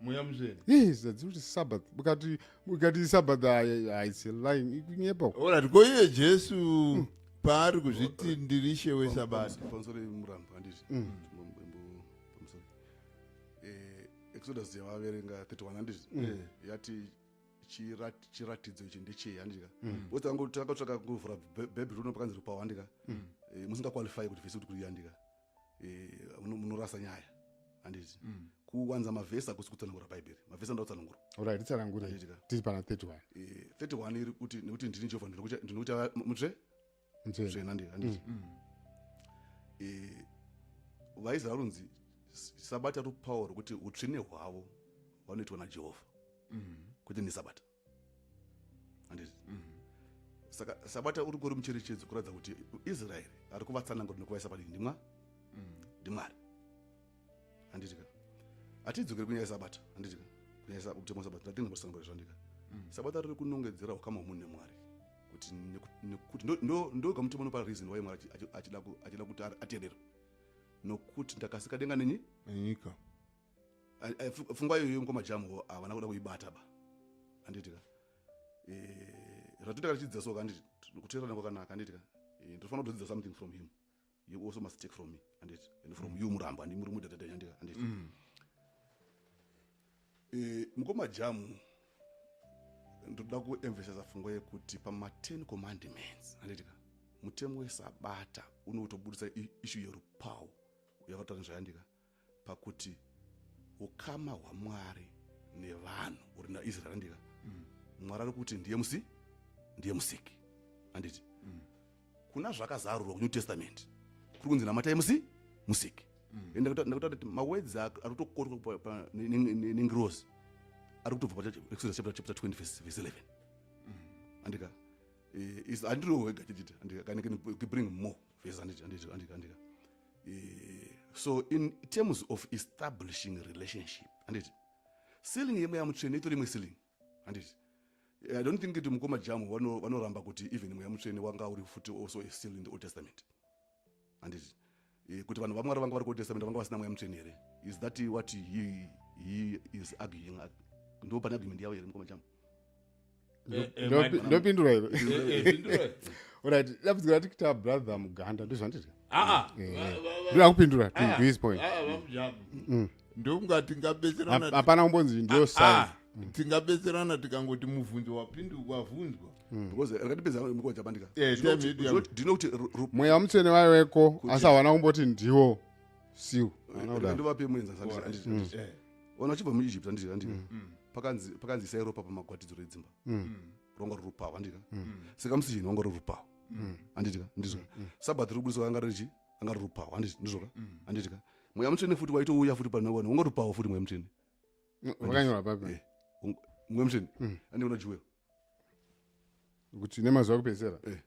Speaker 2: Mweya mutsvene.
Speaker 3: Yes, that's not Sabbath. Mukati Sabbath it's a lie. Ikunyepa.
Speaker 2: Alright, ko iye Jesu paari kuzviti ndiri ishe wesabata.
Speaker 4: Pamusoro Murambo handiti. Pamusoro. Exodus yavaverenga 31 handiti. Yati chiratidzo ichi ndechei handika. Because tangotsvaka kuvhura Bhaibheri rino pakanzi rupawo handika. Musingaqualify kuti vhesi kuti kuri handika. Munorasa nyaya handiti. Kuwanza mavhesi hakusi kutsanangura Bhaibheri. Mavhesi anoda kutsanangura.
Speaker 3: Alright, titsanangure.
Speaker 4: Handiti.
Speaker 3: Tiri pana 31.
Speaker 4: 31 iri kuti nekuti ndini Jehovha ndinokuita mutsve
Speaker 3: Mutsvene.
Speaker 4: Mutsvene handiti. VaIsraeri runzi sabata rupawo rwekuti utsvene hwavo vanoitwa naJehovha. Kwete nesabata. Handiti. Saka sabata uri kuri mucherechedzo kuratidza kuti Israeri ari kuvatsanangura nekuvaisa padini ndimwa ndimwari. Handiti ka. Hatidzokeri kunyaya yesabata. Handiti ka. Kunyaya mutemo wesabata. Ndatinga mbotsanangura zvandika. Sabata riri kunongedzera ukama hwemunhu nemwari kuti nekuti ndoga mutemo unopa reason why Mwari achida kuti ateererwe, nokuti ndakasika denga nenyi
Speaker 2: nenyika.
Speaker 4: Pfungwa iyoyo mukoma Jamu havana kuda kuibata ba, handitika? Zvatoita tichidzidza soka, handiti? Kuteererana kwakanaka, handitika? Ndinofanira kutodzidza something from him, you also must take from me, handiti? And from you, Murambo, handi muri mudhadhadha, handika? Handiti? Mukoma Jamu, ndoda kuemphasiza pfungwa yekuti pama10 commandments, handitika, mutemo wesabata unotobudisa issue yerupawo yakataura nezvayandika pakuti ukama hwamwari nevanhu uri naIsraeri, handika? Mwari ari kuti ndiye musi, ndiye musiki, handiti? Kuna zvakazarurwa kuNew Testament kuri kunzi namatai musi musiki. Ndakutaura kuti mawords ari kutokotwa nengirozi ari kutobva paExodus chapter 20 verse 11, andika? Handiriwo wega chichiti, andika? Can bring more verse, handiti? Handiti? Andika? Andika? So in terms of establishing relationship, handiti, sealing yemweya mutsvene itori imwe sealing, handiti? I don't think kuti mukoma Jamu vanoramba kuti even mweya mutsvene wanga uri futi also a seal in the Old Testament, handiti? Kuti vanhu vamwari vanga vari kuOld Testament vanga vasina mweya mutsvene here? Is that what he is arguing? Ndo pane argument yavo here, mukoma Jamu?
Speaker 3: Ndopindura here? Right, dambudziko rati kuita brother Muganda ndozvanditi ndoda kupindura to his point.
Speaker 2: Ndokunga tingabetserana.
Speaker 3: Hapana kumbonzi ndiyo sign.
Speaker 2: Tingabetserana tikangoti mubvunzo wavhunzwa.
Speaker 4: Because rakatipedza, mukoma Jabandika.
Speaker 2: Tell me.
Speaker 4: Ndinokuti
Speaker 3: mweya mutsvene waiweko, asi havana kumboti ndiwo seal. Havana kudaro.
Speaker 4: Ndovape muenzaniso, handiti? Handiti? Vanhu vachibva muEgypt, handiti? Handiti? Pakanzi isai ropa pamagwatidziro edzimba. Rwanga ruri rupawo, handika? Circumcision rwanga ruri rupawo, handitika? Ndizvo. Sabbath riri kubudiswa anga riri chi anga riri rupawo, handiti? Ndizvoka, handitika? Mweya mutsvene futi waitouya futi pane vanhu, wanga rupawo futi mweya mutsvene.
Speaker 3: Wakanyorwa papi?
Speaker 4: Mweya mutsvene andiona Joel.
Speaker 3: Kuti nemazuva ekupedzisira?
Speaker 4: Eh.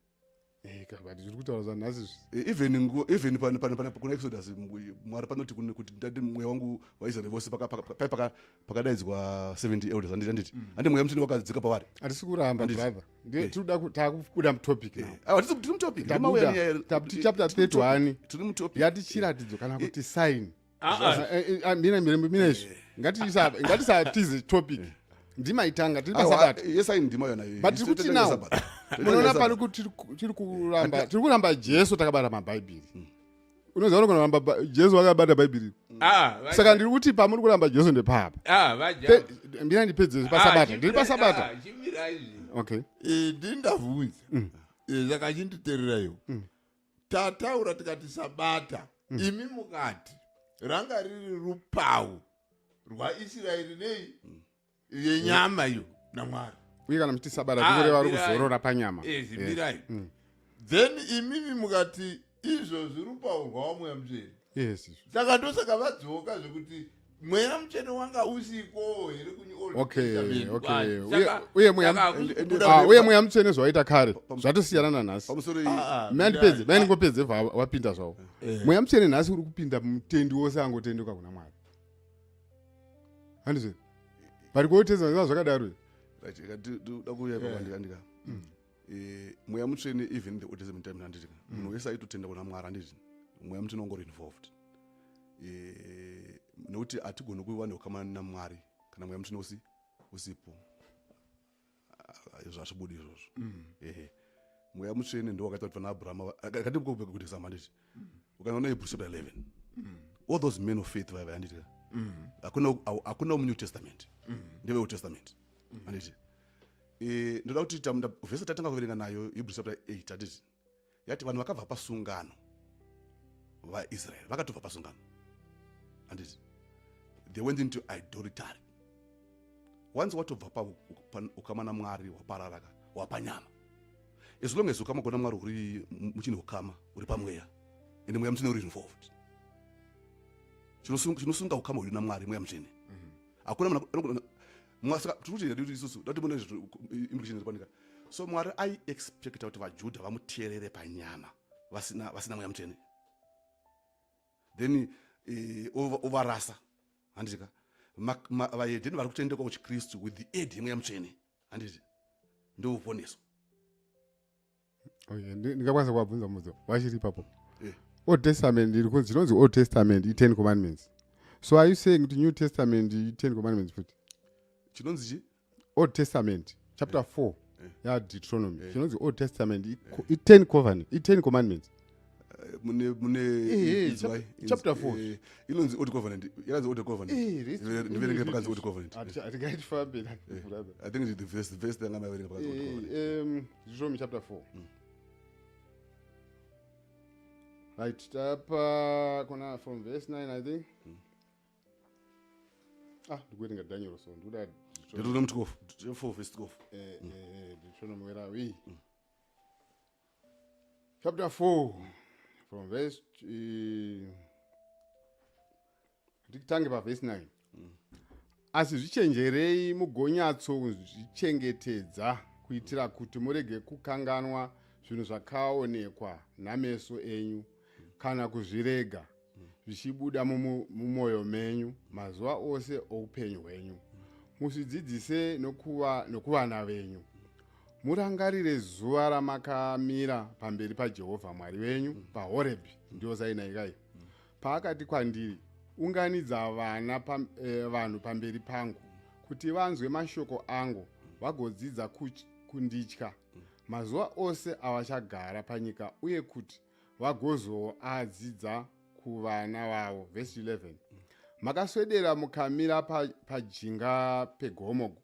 Speaker 3: But zviri kutaura zvanhasi izvi.
Speaker 4: Even kuna Exodus, Mwari panoti kuti ndati mweya wangu waIsraeri vose pakadaidzwa 70 elders, handiti? Handiti? Handi mweya mutsvene wakadzika pavari?
Speaker 3: Hatisi kuramba.
Speaker 4: Handiti.
Speaker 3: Brother, tiri kuda takubuda mutopic now.
Speaker 4: Aiwa, tiri mutopic.
Speaker 3: Tabuda. Chapter 31.
Speaker 4: Tiri mutopic.
Speaker 3: Yati chiratidzo kana kuti sign.
Speaker 2: Ah, ah.
Speaker 3: Mina izvi ngatisatize topic, ndimaitanga tiri pasabata.
Speaker 4: Yesign ndima yona iyoyo.
Speaker 3: But tiri kuti now, munoona pari kuti tiri kuramba Jesu takabata mabhaibheri. Unoziva unogona kuramba Jesu wakabata bhaibheri. Saka ndiri kuti pamuri kuramba Jesu ndepapa. Mbina ndipedze pasabata, ndiri pasabata.
Speaker 2: Chimirai izvi.
Speaker 3: Okay.
Speaker 2: Ndindabvunza. Saka chinditeereraiwo. Tataura tikati sabata, imi mukati ranga riri rupawu rwaIsraeri nei yenyama iyo namwari.
Speaker 3: Uye kana muchiti sabata, tikureva vari kuzorora panyama.
Speaker 2: Zimirai. Then imimi mukati izvozvi rupawu rwava mweya mutsvene.
Speaker 3: Yes.
Speaker 2: Saka ndosaka vadzoka zvekuti mweya mutsvene wanga usikowo here kuNew Old Testament?
Speaker 3: Uye mweya mutsvene zvawaita kare zvatosiyana nanhasi.
Speaker 4: Pamusoro.
Speaker 2: Ah, ah,
Speaker 3: Mandipedze, maindingopedze wapinda zvavo. Mweya mutsvene nhasi uri kupinda mutendi wose angotenduka kuna Mwari, handizvo? But kuOld Testament zva zvakadaro.
Speaker 4: Da kuuya ipapa, ndika mweya mutsvene even in the Old Testament time, handiti, munhu wese aitotenda kuna Mwari, handiti? Mweya mutsvene wangori involved. Nekuti hatigoni kuva neukama namwari kana mweya mutsvene usipo. Izvo hazvibudi izvozvo. Ehe, mweya mutsvene ndo wakaita kuti vana Abrahama akati kuti example, handiti? Ukaona Hebrews chapter 11, all those men of faith vaiva, handiti? Hakuna muNew Testament, ndeve Old Testament, handiti? Ndoda kuti vhesi tatanga kuverenga nayo, Hebrews chapter 8, handiti? Yati vanhu vakabva pasungano, vaIsraeri vakatobva pasungano, handiti? They went into idolatry. Once watobva ukama namwari wapararaka, wapanyama. As long as ukama kuna Mwari uri muchine ukama uri pamweya, ende mweya mutsvene uri involved. Chinosunga ukama hwedu namwari mweya mutsvene. Hakuna munhu saka tiri kuti isusu dati mune implication iri panika. So Mwari aiexpecta kuti vaJudha vamuteerere panyama vasina mweya mutsvene, then ovarasa, handitika? Vahedheni vari kutendekwa kuchiKristu with the aid yemweya mutsvene. Handiti ndoruponeso.
Speaker 3: Okay, ndingakwanisa kuvabvunza mubvunzo vachiri ipapo.
Speaker 4: Eh.
Speaker 3: Old Testament iri kunzi chinonzi Old Testament i-Ten Commandments. So are you saying kuti New Testament i-Ten Commandments futi?
Speaker 4: Chinonzi chi?
Speaker 3: Old Testament chapter 4 yaDeuteronomy chinonzi Old Testament i-Ten Covenant, i-Ten Commandments.
Speaker 4: Mune inzwai,
Speaker 3: Chapter 4.
Speaker 4: Inonzi Old Covenant, yakanzi Old Covenant. Ndiverenge pakanzi Old Covenant.
Speaker 3: Hatingatifambe, brother.
Speaker 4: I think the verse yanga maverenga pakanzi Old Covenant.
Speaker 3: Deuteronomy chapter 4. Right, tapa kona from verse 9, I think. Ah, ndikuverenga Daniel, so ndikuda
Speaker 4: Deuteronomy 12 4 verse 12.
Speaker 3: Deuteronomy, where are we? Chapter 4 from verse titange pavhesi 9. Asi zvichenjerei mugonyatsozvichengetedza kuitira kuti murege kukanganwa zvinhu zvakaonekwa nameso enyu kana kuzvirega zvichibuda mumwoyo menyu mazuva ose oupenyu hwenyu. Muzvidzidzise nokuvana venyu. Murangarire zuva ramakamira pamberi paJehovha Mwari wenyu paHorebhi, ndiyo Sinai kai, paakati kwandiri, "Unganidza vana vanhu pamberi pangu kuti vanzwe mashoko angu vagodzidza kunditya mazuva ose avachagara panyika uye kuti vagozoadzidza kuvana vavo." Vhesi 11: Makaswedera mukamira pajinga pegomo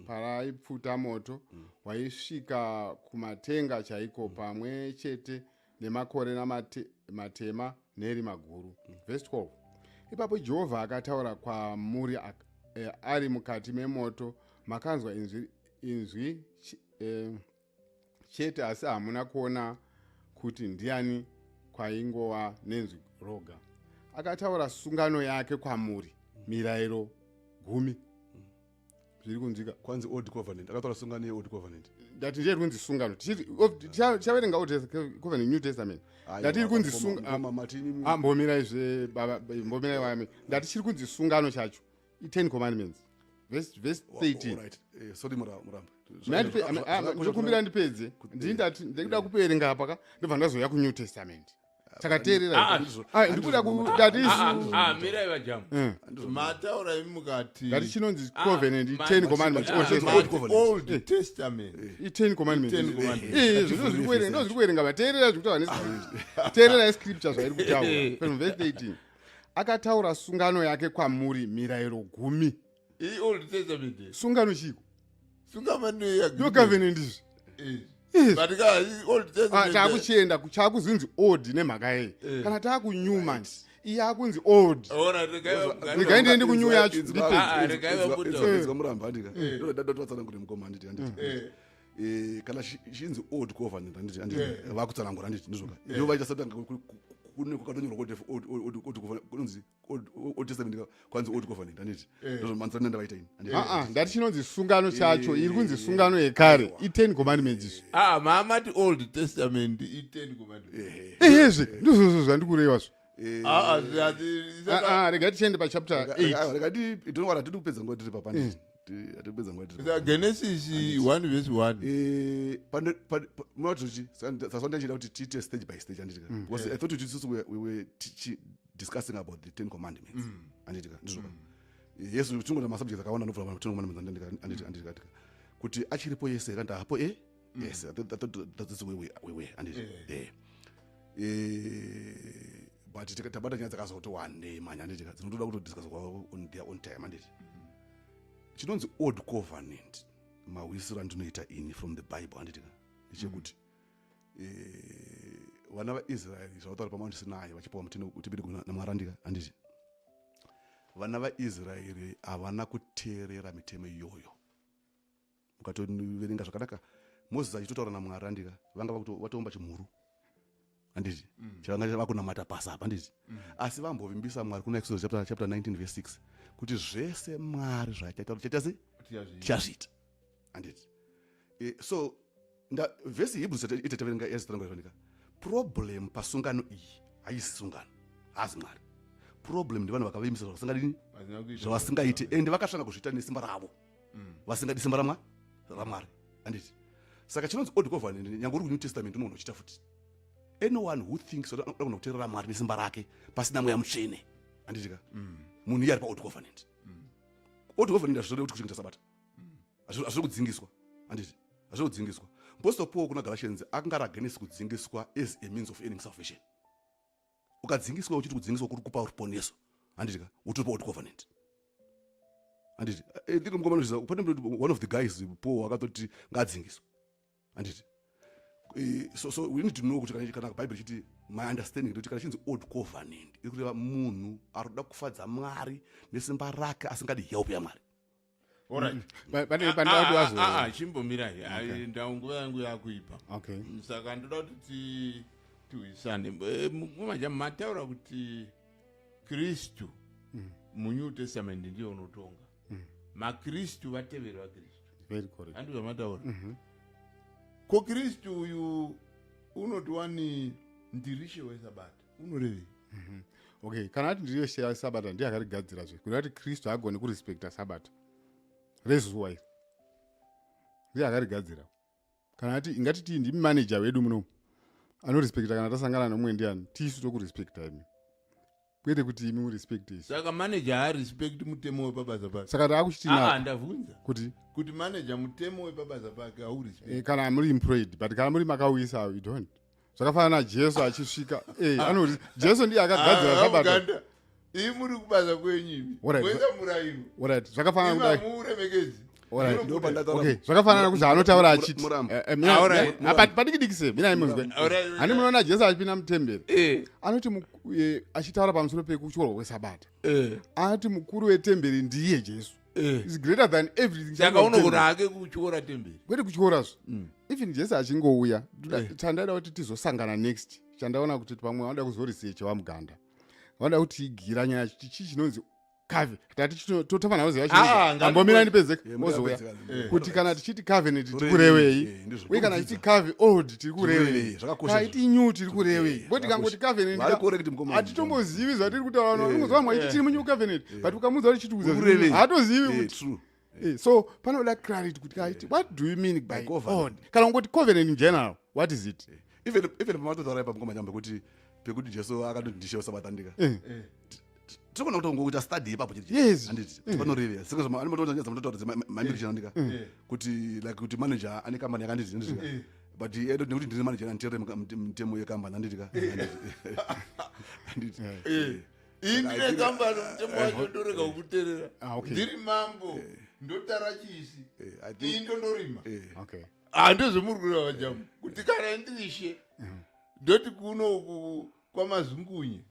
Speaker 3: paraipfuta moto waisvika kumatenga chaiko, pamwe chete nemakore matema nerima guru. Vhesi 12: Ipapo Jehovha akataura kwamuri ari mukati memoto. Makanzwa inzwi chete, asi hamuna kuona kuti ndiani, kwaingova nenzwi roga. Akataura sungano yake kwamuri, mirayiro 10. Zviri kunzwika?
Speaker 4: Kwanzi Old Covenant, akataura sungano yeOld Covenant.
Speaker 3: Ndati ndiye kunzi sungano. Tichaverenga Old Covenant, New Testament. Ndati iri kunzi
Speaker 4: Matini.
Speaker 3: Ah, mbomirai zve baba, mbomirai wami. Ndati chiri kunzi sungano chacho i-10 Commandments, verse 13.
Speaker 4: Right, sorry, Muramba.
Speaker 3: Ndokumbira ndipedze. Ndini ndati ndikuda kuperenga apa ka, ndobva ndazoya kuNew Testament. Takateerera. Ah, ndikuda ndati
Speaker 2: Ah, mirai vajamu. Mataura imi mukati
Speaker 3: Ndati chinonzi covenant i-10 Commandments, Old Testament.
Speaker 2: Mati Old Testament.
Speaker 3: I-10 Commandments.
Speaker 2: 10 Commandments.
Speaker 3: Zvino zviri kuverenga, ndo zviri kuverenga. Vateerera zviri kutaura nescripture. Teerera scripture zvairi kutaura. From verse 13: Akataura sungano yake kwamuri, mirayiro 10.
Speaker 2: I-Old Testament.
Speaker 3: Sungano chiko?
Speaker 2: Sungano.
Speaker 3: Ndo covenant izvi. Izvi.
Speaker 2: But ka Old
Speaker 3: Ah,
Speaker 2: Testament.
Speaker 3: Taakuchienda chakuzinzi old nemhaka yei? Kana taakunew manje, iye akunzi old.
Speaker 2: Ona, regai
Speaker 3: Regai ndiende kunew yacho, ndipedze.
Speaker 2: Ah, regai vabuda.
Speaker 4: Inzwa Muramba, handika ndodatotsanangura mukoma, handiti? Kana chinzi Old Covenant, handiti vakutsanangura, handiti ndizvoka? Ndo vaita satanga kune kwakatonyorwa kuti old covenant kunonzi Old Testament, kwanzi Old Covenant, handiti ndizvo manzanira ndavaita ini, handiti?
Speaker 3: Ah, ah, ndati chinonzi sungano chacho iri kunzi sungano yekare i-10 Commandments izvi.
Speaker 2: Ah, maamati Old Testament i-10 Commandments.
Speaker 3: Ehezve, ndizvozvo zvandikurevazvo.
Speaker 2: Ah, ah,
Speaker 3: Ah, ah, regai tichiende pachapter 8.
Speaker 4: Rekati don't hatidi kupedza nguva tiri papa, handiti hatidi kupedza nguva tiri papa.
Speaker 2: Genesis 1 verse 1.
Speaker 4: Munoti saswa ndachida kuti tiite stage by stage, handiti ka? Because I thought kuti isusu we were discussing about the 10 Commandments, handiti ka? Ndizvo ka? Yes, tingoda masubjects akawanda anobvura pa 10 Commandments, handiti ka? Kuti achiripo yese kandi hapo e yes, I thought that's the way we were, handiti? But tabata nyaya dzakazoti wandei manya, handiti ka? Dzinotoda kutodiscusswa on their own time, handiti? Chinonzi Old Covenant, mahwisiro andinoita ini from the Bible, handiti ka, ndechekuti vana vaIsraeri zvavataura paMount Sinai vachipiwa mutemo utipiri naMwari, andika handiti vana vaIsraeri havana kuteerera mitemo iyoyo. Mukatoverenga zvakanaka, Mozisi achitotaura naMwari, andika vanga vatoumba chimhuru, handiti chavanga vakunamata pasi apa, handiti? Asi vambovimbisa Mwari kuna Exodus chapter 19 verse 6 kuti zvese Mwari zvachaita chaita sei, tichazviita, handiti? So vhesi Hebrews ite taverenga yazitaranganika. Problem pasungano iyi haisi sungano, haasi Mwari. Problem ndevanhu vakavimbisa zvavasingadini, zvavasingaiti, ende vakasvanga kuzviita nesimba ravo. Vasingadi simba ramwa ramwari, handiti? Saka chinonzi old covenant, nyange uri kuNew Testament unoona uchiita futi. Anyone who thinks kuti anoda kuteerera Mwari nesimba rake pasina Mweya Mutsvene, handiti ka, munhu iye ari paold covenant. Old covenant hazvizode kuti kuchengeta Sabata, hazviri kudzingiswa, handiti? Hazviri kudzingiswa. Apostle Paul kuna Galatians akanga ari against kudzingiswa as a means of earning salvation. Ukadzingiswa uchiti kudzingiswa kuri kupa ruponeso, handiti ka, utori paold covenant, handiti? Ndiri mukoma nozviziva, pane one of the guys Paul akatoti ngaadzingiswe, handiti? So we need to know kuti kana Bhaibheri ichiti, my understanding ndekuti kana chinzi old covenant, iri kureva munhu ari kuda kufadza Mwari nesimba rake, asingadi help yaMwari.
Speaker 2: Alright.
Speaker 3: Pane pandoda kuti wazo
Speaker 2: Ah, ah, chimbomirai. Ai, ndau nguva yangu yakuipa. Saka ndoda kuti tiwisane. Mukoma, mataura kuti Kristu muNew Testament ndiye unotonga, maKristu vateveri vaKristu.
Speaker 3: Very correct.
Speaker 2: Handi zvamataura? Ko Kristu uyu unoti wani ndirishe weSabata, unorevei?
Speaker 3: Okay, kana ati ndiriyo she Sabata, ndiye akarigadzira zve. Kureva kuti Kristu haagoni kurespekta Sabata rezuva iri, ndiye akarigadzira. Kana ati, ingatiti ndimi manager wedu munomu, anorespekta kana tasangana nomumwe ndiani? Tisu tokurespekta imi, kwete kuti imi murespekte isu.
Speaker 2: Saka manager haarespect mutemo wepabasa pake?
Speaker 3: Saka taakuchiti
Speaker 2: Ah, ah, ndabvunza
Speaker 3: kuti
Speaker 2: kuti manager mutemo wepabasa pake haurespect?
Speaker 3: Kana muri employed, but kana muri makawisa, you don't. Zvakafanana naJesu achisvika, anoti Jesu ndiye akagadzira
Speaker 2: Ah,
Speaker 3: Sabata.
Speaker 2: Uganda, ii muri kubasa kwenyu imi moisa murayiro.
Speaker 3: Alright, zvakafanana
Speaker 2: Imi
Speaker 3: kudai.
Speaker 2: hamuuremekedzi.
Speaker 3: Alright.
Speaker 4: Ndopandataura-
Speaker 3: Okay, zvakafanana kuzvaanotaura achiti
Speaker 4: Murambo.
Speaker 3: Padikidikise mina imunzwe.
Speaker 2: Alright.
Speaker 3: Hani munoona Jesu achipinda mutemberi, anoti achitaura pamusoro pekutyorwa kweSabata, anoti mukuru wetemberi ndiye Jesu is greater than everything.
Speaker 2: Saka
Speaker 3: chainwa
Speaker 2: unogona
Speaker 3: mutemberi.
Speaker 2: hake kutyora temberi.
Speaker 3: Kwete kutyorazvo. Even Jesu achingouya, chandaida kuti tizosangana next, chandaona kuti pamwe vanoda kuzoresearcha vaMuganda, vanoda kuti igira nyaya chii chinonzi covenant. Tati tofanira kuziva.
Speaker 2: Ah,
Speaker 3: Ambomira ndipedzeka.
Speaker 4: Eh,
Speaker 3: Ozouya.
Speaker 4: murapedzeka.
Speaker 3: Kuti kana tichiti covenant,
Speaker 4: Kurevei,
Speaker 3: tikurevei?
Speaker 4: ndizvo.
Speaker 3: Uye kana tichiti cove old, tiri kurevei?
Speaker 4: Kurevei, zvakakosha.
Speaker 3: Kana iti new, tiri kurevei? Ngoti
Speaker 4: Zvakakosha.
Speaker 3: kangoti covenant
Speaker 4: Vari correct, mukoma.
Speaker 3: hatitombozivi zvatiri kutaura. Vanhu vanongonzwa vamwe vachiti tiri munew covenant, but ukamuudza kuti chitiudza,
Speaker 4: Kurevei.
Speaker 3: haatozivi kuti
Speaker 4: True.
Speaker 3: So panoda clarity kuti kaiti, what do you mean by
Speaker 4: Covenant.
Speaker 3: old? Kana kungoti covenant in general, what is it?
Speaker 4: Even pamatotaura ipa, mukoma Nyamba, pekuti Jesu akatoti ndishe weSabata, ndika tinogona kutongoita study ipapo chete. Handiti panorevera sekaanototaura ndika kuti like kuti manager ane kambani yakanditi, handiti, but nekuti ndiri manager, anditeerere mitemo yekambani, handiti ka, handiti?
Speaker 2: Ii, ndine kambani, mutemo wacho ndorega kukuterera.
Speaker 3: Ah, okay.
Speaker 2: Ndiri mambo, ndotara chisi.
Speaker 4: I think-
Speaker 2: Ii, ndondorima. Ah, ndozvomuri kureva vajamu, kuti kana ndirishe, ndoti kuno uku kwaMazungunye,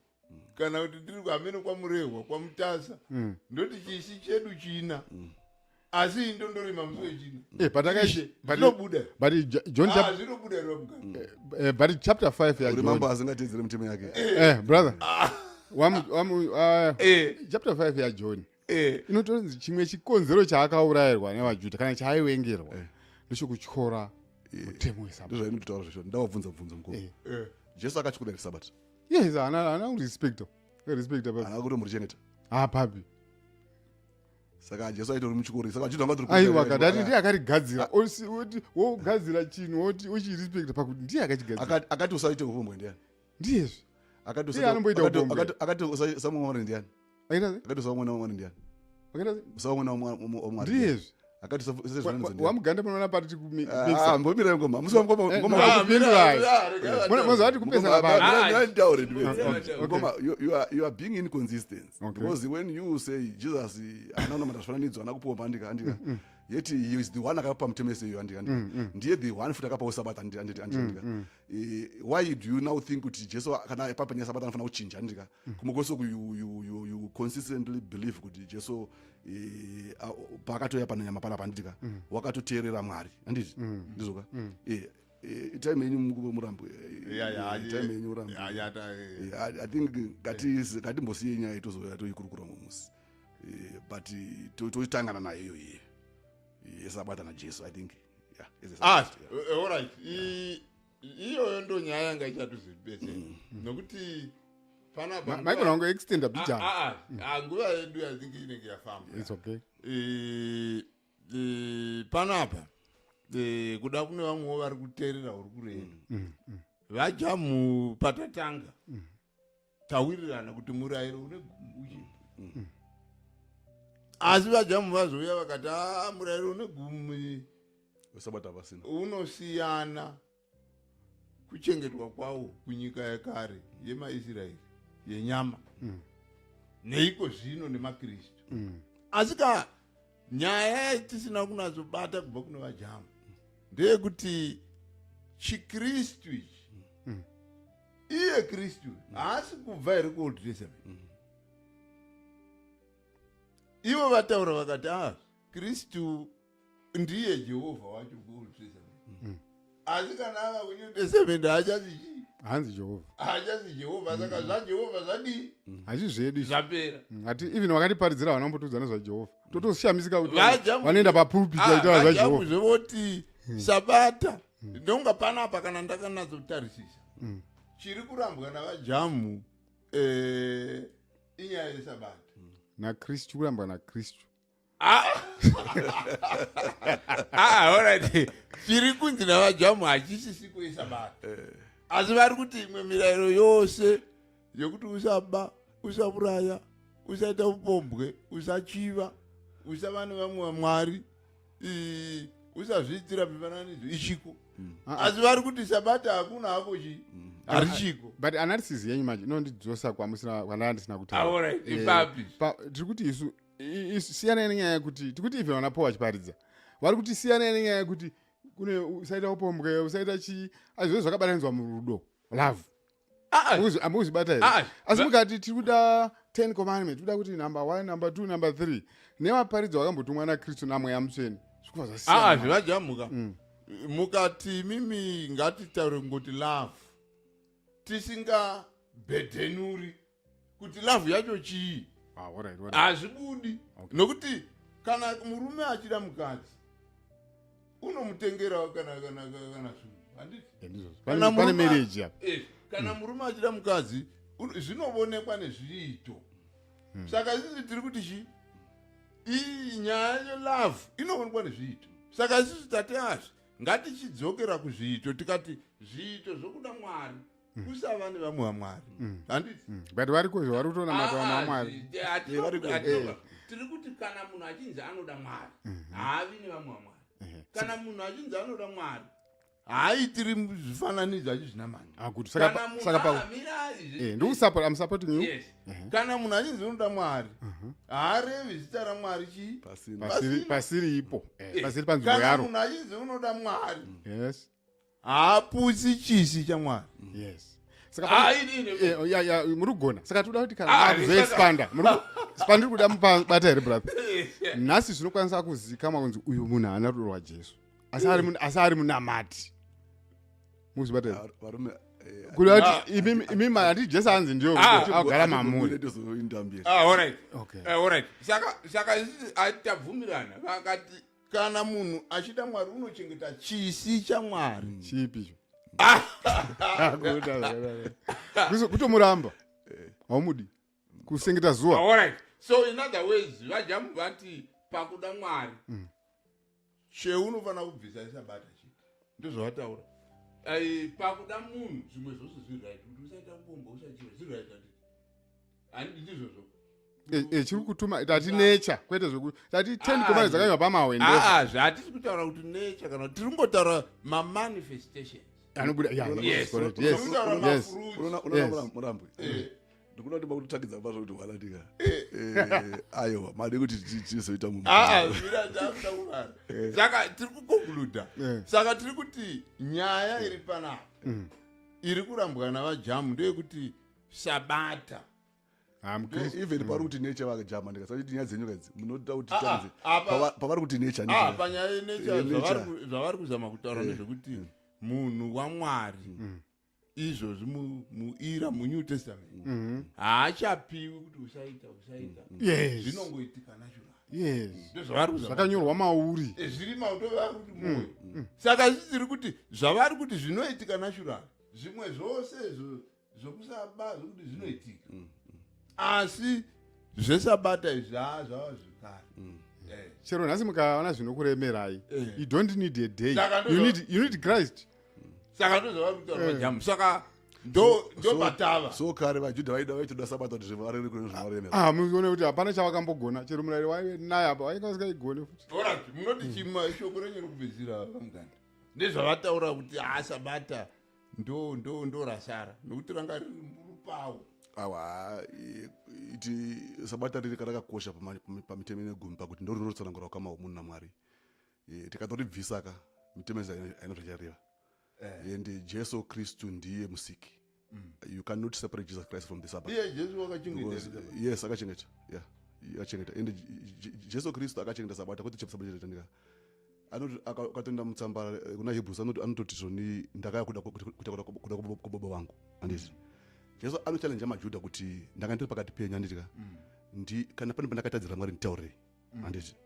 Speaker 2: kana kuti ndiri hamene kwaMurehwa, kwaMutasa, ndoti chisi chedu china, asi indondorima musi wechina.
Speaker 3: But
Speaker 2: Ishe, zvinobuda.
Speaker 3: But John
Speaker 2: Ah, zvinobuda here, vaMuganda?
Speaker 3: But chapter 5
Speaker 4: Uri
Speaker 3: yaJohn
Speaker 4: mambo asingateedzere mitemo yake.
Speaker 3: Brother, chapter 5 yaJohn inotonzi chimwe chikonzero chaakaurayirwa nevaJudha kana chaaiwengerwa ndechekutyora mutemo weSabata.
Speaker 4: Ndozvainototaura zvezvo. Ndavabvunza bvunzo, mukuru. Jesu akatyora here Sabata?
Speaker 3: Yes, haana kurespecta, respecta papi.
Speaker 4: Haana kuti murichengeta.
Speaker 3: Ha, papi?
Speaker 4: Saka Jesu aitori muchikoro, saka vaJudha vangatori
Speaker 3: Aiwa, kadati ndiye akarigadzira. Woti wogadzira chinhu, woti uchirespecta pakuti ndiye akachigadzira.
Speaker 4: Akati usaite upombwe ndiani?
Speaker 3: Ndiyezve.
Speaker 4: Akati
Speaker 3: Ndiye anomboita upombwe.
Speaker 4: akati usamwe Mwari ndiani?
Speaker 3: Akaita sei?
Speaker 4: Akati usawa mwana waMwari ndiani?
Speaker 3: Akaita sei?
Speaker 4: Usawa mwana waMwari.
Speaker 3: Ndiyezve.
Speaker 4: Akati usazvifananidzo ndiani?
Speaker 3: WaMuganda, munoona pati?
Speaker 4: Ah, mbomira ngoma musi ngoma.
Speaker 3: Eh,
Speaker 4: Ngoma.
Speaker 3: no. Kupindurai.
Speaker 2: Ah, rega vataure.
Speaker 3: Moziva kuti kupesana pano.
Speaker 2: Ah,
Speaker 4: Nditaure.
Speaker 2: Okay.
Speaker 4: Ngoma, you are being inconsistent
Speaker 3: Okay.
Speaker 4: because when you say Jesus haana kunamata zvifananidzo, haana kupiwa pandika, andika, yet he is the one akapa mutemo iseyo, andika, andika, ndiye the one futi akapawo Sabata, andika, andika. Why do you now think kuti Jesu kana papa nyaya Sabata anofanira kuchinja, andika? Kumwe kwese uku you consistently believe kuti Jesu paakatouya pananyama panapa, anditika, wakatoteerera Mwari, handiti? Ndizvoka? Time yenyu, Murambo. Time yenyu, Murambo. I think ngatimbosiye nyaya, tozoya toikurukura mumusi, but toitangana nayo iyo iye yeSabata naJesu, I think, yeah, as a
Speaker 2: Ah,
Speaker 4: subject, yeah.
Speaker 2: Alright. Iyoyo ndo nyaya yanga ichatozibetsera nokuti panapa
Speaker 3: Maigona kungo extenda bijana.
Speaker 2: Ah, ah, ah, nguva yedu, I think, inenge yafamba.
Speaker 3: It's okay.
Speaker 2: Panapa kuda kune vamwewo vari kuteerera uri kuredu vajamu patatanga tawirirana kuti murayiro une gumi uchipo. Asi vajamu vazouya vakati, a murayiro une gumi
Speaker 4: wesabata pasina
Speaker 2: unosiyana kuchengetwa kwawo kunyika yekare yemaIsraeri yenyama neiko zvino nemaKristu. Asi ka nyaya yatisina kunatsobata kubva kune vajamu ndeyekuti chiKristu ichi, iye Kristu haasi kubva here kuOld Testament? Ivo vataura vakati, a Kristu ndiye Jehovha wacho kuOld Testament, asi kana ava kuNew Testament haachasi chii?
Speaker 3: Hanzi Jehovha.
Speaker 2: Haachasi Jehovha. Saka zvaJehovha zvadii?
Speaker 3: Hachi zvedu izvi.
Speaker 2: Zvapera.
Speaker 3: Hati even vakatiparidzira vana vambotiudza nezvaJehovha, totoshamisika kuti vanoenda papulpit
Speaker 2: Ah,
Speaker 3: vaitaura
Speaker 2: vajamu
Speaker 3: zvaJehovha.
Speaker 2: Zvevoti sabata ndonga panapa, kana ndakanatsotarisisa chiri kurambwa navajamu inyaya yesabata.
Speaker 3: NaKristu, kurambwa naKristu.
Speaker 2: Ah, alright, chiri kunzi navajamu hachisisiko isabata, asi vari kuti imwe mirayiro yose yekuti usaba, usauraya, usaita upombwe, usachiva, usava nevamwe vamwari, usazviitira mifananidzo, ichiko.
Speaker 3: Ah,
Speaker 2: Asi vari kuti sabata hakuna hako chi harichiko.
Speaker 3: But analysis yenyu manje inondidzosa kwamusina, kwandanga ndisina kutaura.
Speaker 2: Alright, ipapi?
Speaker 3: Tiri kuti isu siyanai nenyaya yekuti tikuti even vana Paul vachiparidza vari kuti siyanai nenyaya yekuti kune usaita upombwe, usaita chii, azvizvo zvakabatanidzwa murudo, love. Hamuzvibata here?
Speaker 2: Ah,
Speaker 3: Asi mukati tiri kuda 10 commandment, tikuda kuti number one, number two, number three, nemaparidzo akambotumwa naKristu naMweya Mutsvene, zvikuva zvasiyana.
Speaker 2: Zvivajamuka mukati mimi ngatitaure kungoti love, tisingabhedhenuri kuti love yacho chii.
Speaker 3: Ah, alright.
Speaker 2: Hazvibudi, nokuti kana murume achida mukadzi unomutengerawo kana zvinhu, handiti?
Speaker 3: Eh, ndizvozvo.
Speaker 2: Kana
Speaker 3: Pane marriage apa.
Speaker 2: Kana murume achida mukadzi zvinoonekwa nezviito. Saka isusu tiri kuti chi iyi nyaya yelove inoonekwa nezviito. Saka isusu tati azvi ngatichidzokera kuzviito, tikati zviito zvokuda Mwari kusava nevamwe vamwari, handiti?
Speaker 3: But variko zvo vari kutonamata vamwe vamwari.
Speaker 2: Tiri kuti kana munhu achinzi anoda Mwari haavi nevamwe vamwari. Kana munhu achinzi anoda Mwari haaitiri zvifananidzo achizvinamata.
Speaker 3: Ah, good. Saka
Speaker 2: Kana munhu
Speaker 3: saka
Speaker 2: ah, mirai,
Speaker 3: ndikusupport, I'm supporting you.
Speaker 2: Yes. Kana munhu achinzi unoda Mwari haarevi zita raMwari chii?
Speaker 4: Pasina.
Speaker 3: Pasiri,
Speaker 2: Pasina.
Speaker 3: pasiripo, pasiri panzvimbo
Speaker 2: Kana
Speaker 3: yaro.
Speaker 2: munhu achinzi unoda Mwari haaputsi chisi chaMwari.
Speaker 3: Yes, saka
Speaker 2: Ah, ini.
Speaker 3: Oh, ya, muri kugona. Saka toda kuti kana
Speaker 2: Ah,
Speaker 3: makuzoexpanda, pandiri kuda mubata here, brother? Nhasi zvinokwanisa kuzikamwa kunzi uyu munhu haana rudo rwaJesu, asi ari munamati. Muzvibata here?
Speaker 4: Ah, varume,
Speaker 3: Kuda kuti imimi handiti Jesu hanzi ndiyo agara mamuri.
Speaker 4: Tozoinda mberi.
Speaker 2: Ah, alright.
Speaker 3: Okay.
Speaker 2: Alright, saka isusu tabvumirana, vakati kana munhu achida Mwari unochengeta chisi chaMwari.
Speaker 3: Chipi icho? Kutomuramba haumudi kusengeta zuva.
Speaker 2: Alright, so in other ways vajamu vati pakuda Mwari cheunofanira kubvisa isabata chete, ndozvavataura. Pakuda munhu zvimwe zvose zviri right, kuti usaita kupomba, usachiva, zviri right, handiti? Handiti ndizvozvo?
Speaker 3: Chiri kutuma tati nature, kwete zvoku tati 10 commandments dzakanyorwa pamahwendefa.
Speaker 2: Aa, zvatisi kutaura kuti nature, kana tiri kungotaura mamanifestations.
Speaker 3: Anobuda, yeah,
Speaker 2: Yes.
Speaker 3: yes, correct. Yes.
Speaker 2: Tiri kutaura
Speaker 3: Yes.
Speaker 2: mafruits.
Speaker 4: Unoona
Speaker 3: Yes.
Speaker 4: Murambwe, ndikuda kuti makutotakidza pazvo kuti walatika, aiwa, made kuti tizoita mu
Speaker 2: Aa, zvira zvakuda kuvara. Saka tiri kuconcluda. Saka tiri kuti nyaya iri panapa iri kurambwa navajamu ndeyekuti sabata.
Speaker 3: Ah, muKristu.
Speaker 4: Even pari kuti nature, vakajama, ndikasati nyaya dzenyu kadzi munoda kuti
Speaker 2: Ah,
Speaker 4: tanzi pavari kuti nature, nature.
Speaker 2: Panyaya yenature,
Speaker 4: Nature.
Speaker 2: zvavari kuzama kutaura ndezvekuti munhu waMwari izvozvi muira muNew Testament haachapiwi kuti usaita, usaita. Zvinongoitika natural. Ndozvavari kuzama.
Speaker 3: Zvakanyorwa mauri.
Speaker 2: Zviri mauto, vari kuti mwoyo. Saka zvisiri kuti zvavari kuti zvinoitika natural, zvimwe zvose zvokusaba, zvokuti zvinoitika, asi zvesabata izvi haa zvava zvekare.
Speaker 3: Chero nhasi mukaona zvinokuremerai,
Speaker 2: Eh.
Speaker 3: you don't need a day.
Speaker 2: Saka
Speaker 3: You need Christ.
Speaker 2: Saka ndozvavari kutaura vajamu. Saka ndo ndobatava.
Speaker 4: So kare vaJudha vaida vaitoda sabata kuti zvivarere kune zvinovaremera.
Speaker 3: Ah, muone kuti hapana chavakambogona. Chero murayiro waive naye apa vainga vasingaigoni futi.
Speaker 2: Alright, munoti chima shoko renyu rokupedzisira, vaMuganda, ndezvavataura kuti ha, sabata ndo rasara nokuti ranga riri murupawo.
Speaker 4: Awa, iti sabata riri rakakosha pamitemo ine gumi, pakuti ndo rinotsanangura ukama hwomunhu naMwari. Tikatoribvisa ka, mitemo haina zvachareva. And Jesu Kristu ndiye musiki. You cannot separate Jesus Christ from the Sabbath.
Speaker 2: Iye Jesu wakachengeta
Speaker 4: Yes, akachengeta. Yeah, akachengeta. And Jesu Kristu akachengeta sabata, kwete sabata chetandika. Anoti akatoenda mutsamba kuna Hebrews, anoti anototi zvoni ndakaya kuda kuita kuda kubaba vangu, handiti? Jesu anochallenge maJudha kuti ndanga ndiri pakati penyu, handiti ka? Ndi kana pane pandakatadzira Mwari, nditaurei, handiti?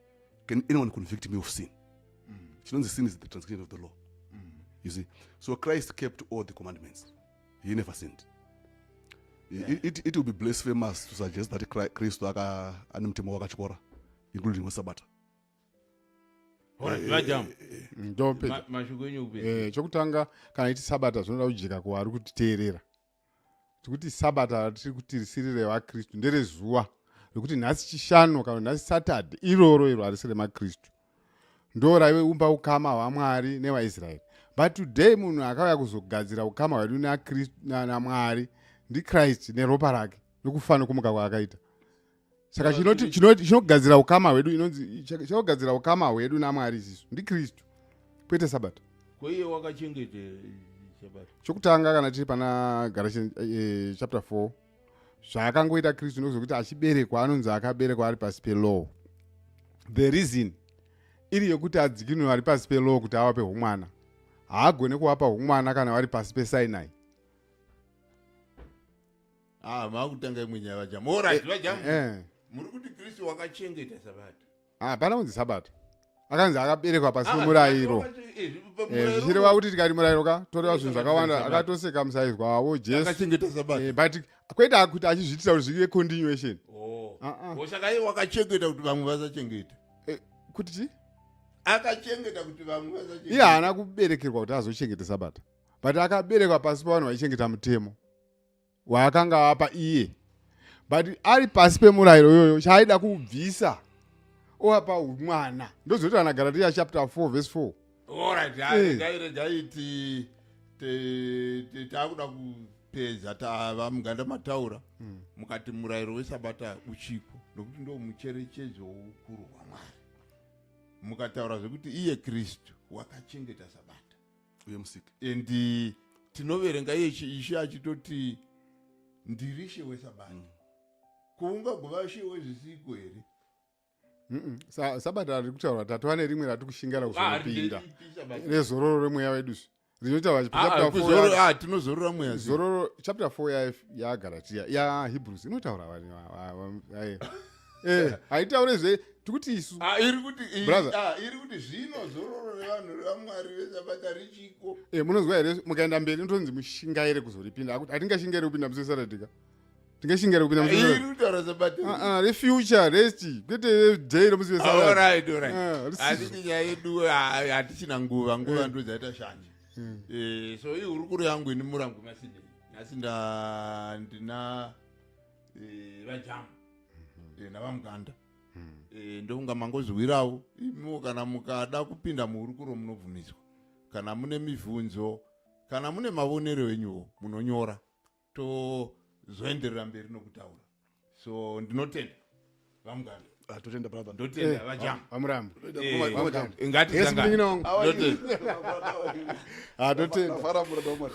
Speaker 4: Can anyone convict me of sin? Chinonzi sin is the transgression of the law, you see. So Christ kept all the commandments. He never sinned. It will be blasphemous to suggest that Kristu aka ane mutemo wakatyora, including wesabata.
Speaker 2: Alright, vajamu.
Speaker 3: Ndopedza.
Speaker 2: Mashoko enyu ekupedzisira.
Speaker 3: Chokutanga, kana iti sabata, zvinoda kujeka kuvari kutiteerera tikuti sabata ratiri kuti risiri revakristu nderezuva rekuti nhasi Chishanu kana nhasi Saturday, iroro iro harisi remakristu. Ndo raive umba ukama hwaMwari nevaIsraeri. But today munhu akauya kuzogadzira ukama hwedu naMwari ndiChrist neropa rake nokufa nokumuka kwaakaita. Saka chinogadzira ukama hwedu, inonzi chinogadzira ukama hwedu naMwari isisu ndiKristu, kwete sabata.
Speaker 2: Ko iye wakachengeta sabata?
Speaker 3: Chokutanga, kana tiri pana Galatians chapter 4, zvaakangoita Kristu ndozokuti achiberekwa, anonzi akaberekwa ari pasi pelaw. The reason iri yekuti adzikinure vari pasi pelaw kuti avape umwana. Haagone kuvapa umwana kana vari pasi peSinai.
Speaker 2: Ah, maakutanga imwe nyaya, vajamu. Alright, vajamu, muri kuti Kristu wakachengeta sabata.
Speaker 3: Hapana kunzi sabata. Akanzi akaberekwa pasi pemurayiro. Zvichireva kuti tikati murayiro ka, toreva zvinhu zvakawanda. Akatoseka musaizwa wavo Jesu.
Speaker 2: Akachengeta sabata.
Speaker 3: But kwete kuti achizviitira kuti zvive continuation.
Speaker 2: Oh.
Speaker 3: Ah, ah.
Speaker 2: Oh, saka iye wakachengeta kuti vamwe vasachengeta?
Speaker 3: Kuti chi?
Speaker 2: Akachengeta kuti vamwe vasachengeta.
Speaker 3: Iye haana kuberekerwa kuti azochengeta sabata, but akaberekwa pasi pavanhu vaichengeta mutemo waakanga apa iye, but ari pasi pemurayiro iyoyo. Chaaida kubvisa ovapa umwana, ndozoti ana Galatia chapter 4 verse 4.
Speaker 2: Alright, regai ti taakuda kupedza. Tava muganda mataura mukati murayiro wesabata uchiko nokuti ndo mucherechedzo woukuru hwaMwari. Mukataura zvekuti iye Kristu wakachengeta sabata
Speaker 4: uye musiki.
Speaker 2: And tinoverenga iye Ishe achitoti ndiri she wesabata. Kuungagova she wezvisiko here?
Speaker 3: Sabata riri kutaura tatova nerimwe rati kushingara kuzonopinda
Speaker 2: Nderipi sabata?
Speaker 3: Rezororo remweya wedu rinotaura
Speaker 2: Ah,
Speaker 3: chapter 4.
Speaker 2: Tinozorora mweya sei?
Speaker 3: Zororo chapter 4 yaGalatia, yaHebrews inotaura haitaure zve tikuti isu.
Speaker 2: Ah, iri kuti
Speaker 3: Brother.
Speaker 2: Iri kuti zvino zororo revanhu vaMwari vesabata richiko.
Speaker 3: Munonzwa here? Mukaenda mberi inotonzi mushingaire kuzoripinda. Akuti hatingashingaire kupinda musi weSaturday ka, tingashingaire kupinda musi
Speaker 2: Iri
Speaker 3: weSaturday?
Speaker 2: kutaura sabata.
Speaker 3: Ah, ah, refuture rest, kwete day remusi weSaturday.
Speaker 2: Alright.
Speaker 3: Ah, risizo.
Speaker 2: Asi nyaya yedu, hatichina nguva. Nguva ndo dzaita shanje. So ihurukuro yangu ini murangu masinei nhasi ndina vajamu navaMuganda. Ndokunga mangozwirawo imiwo. Kana mukada kupinda muhurukuro munobvumidzwa. Kana mune mibvunzo, kana mune mavonero enyuwo, munonyora, tozoenderera mberi nokutaura. So ndinotenda vaMuganda.
Speaker 4: Ah, totenda, brother.
Speaker 2: Ndotenda vajamu.
Speaker 3: VaMurambo.
Speaker 2: Eh, ngatisangane.
Speaker 3: Munin'ina wangu.
Speaker 2: Ndotenda.
Speaker 3: Ah, totenda.
Speaker 4: Ndafara, brother waMwari.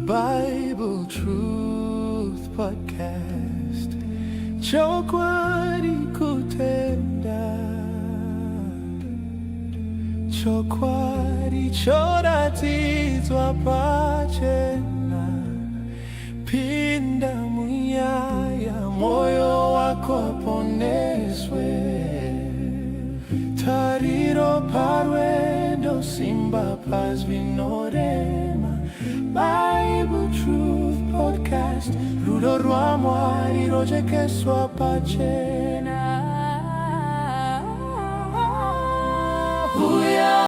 Speaker 1: Bible Truth Podcast. Chokwadi kutenda. Chokwadi choratidzwa pachena. Pinda munyaya, moyo wako poneswe. Tariro parwendo, simba pazvinorema. Rudo rwaMwari rojekeswa pachena.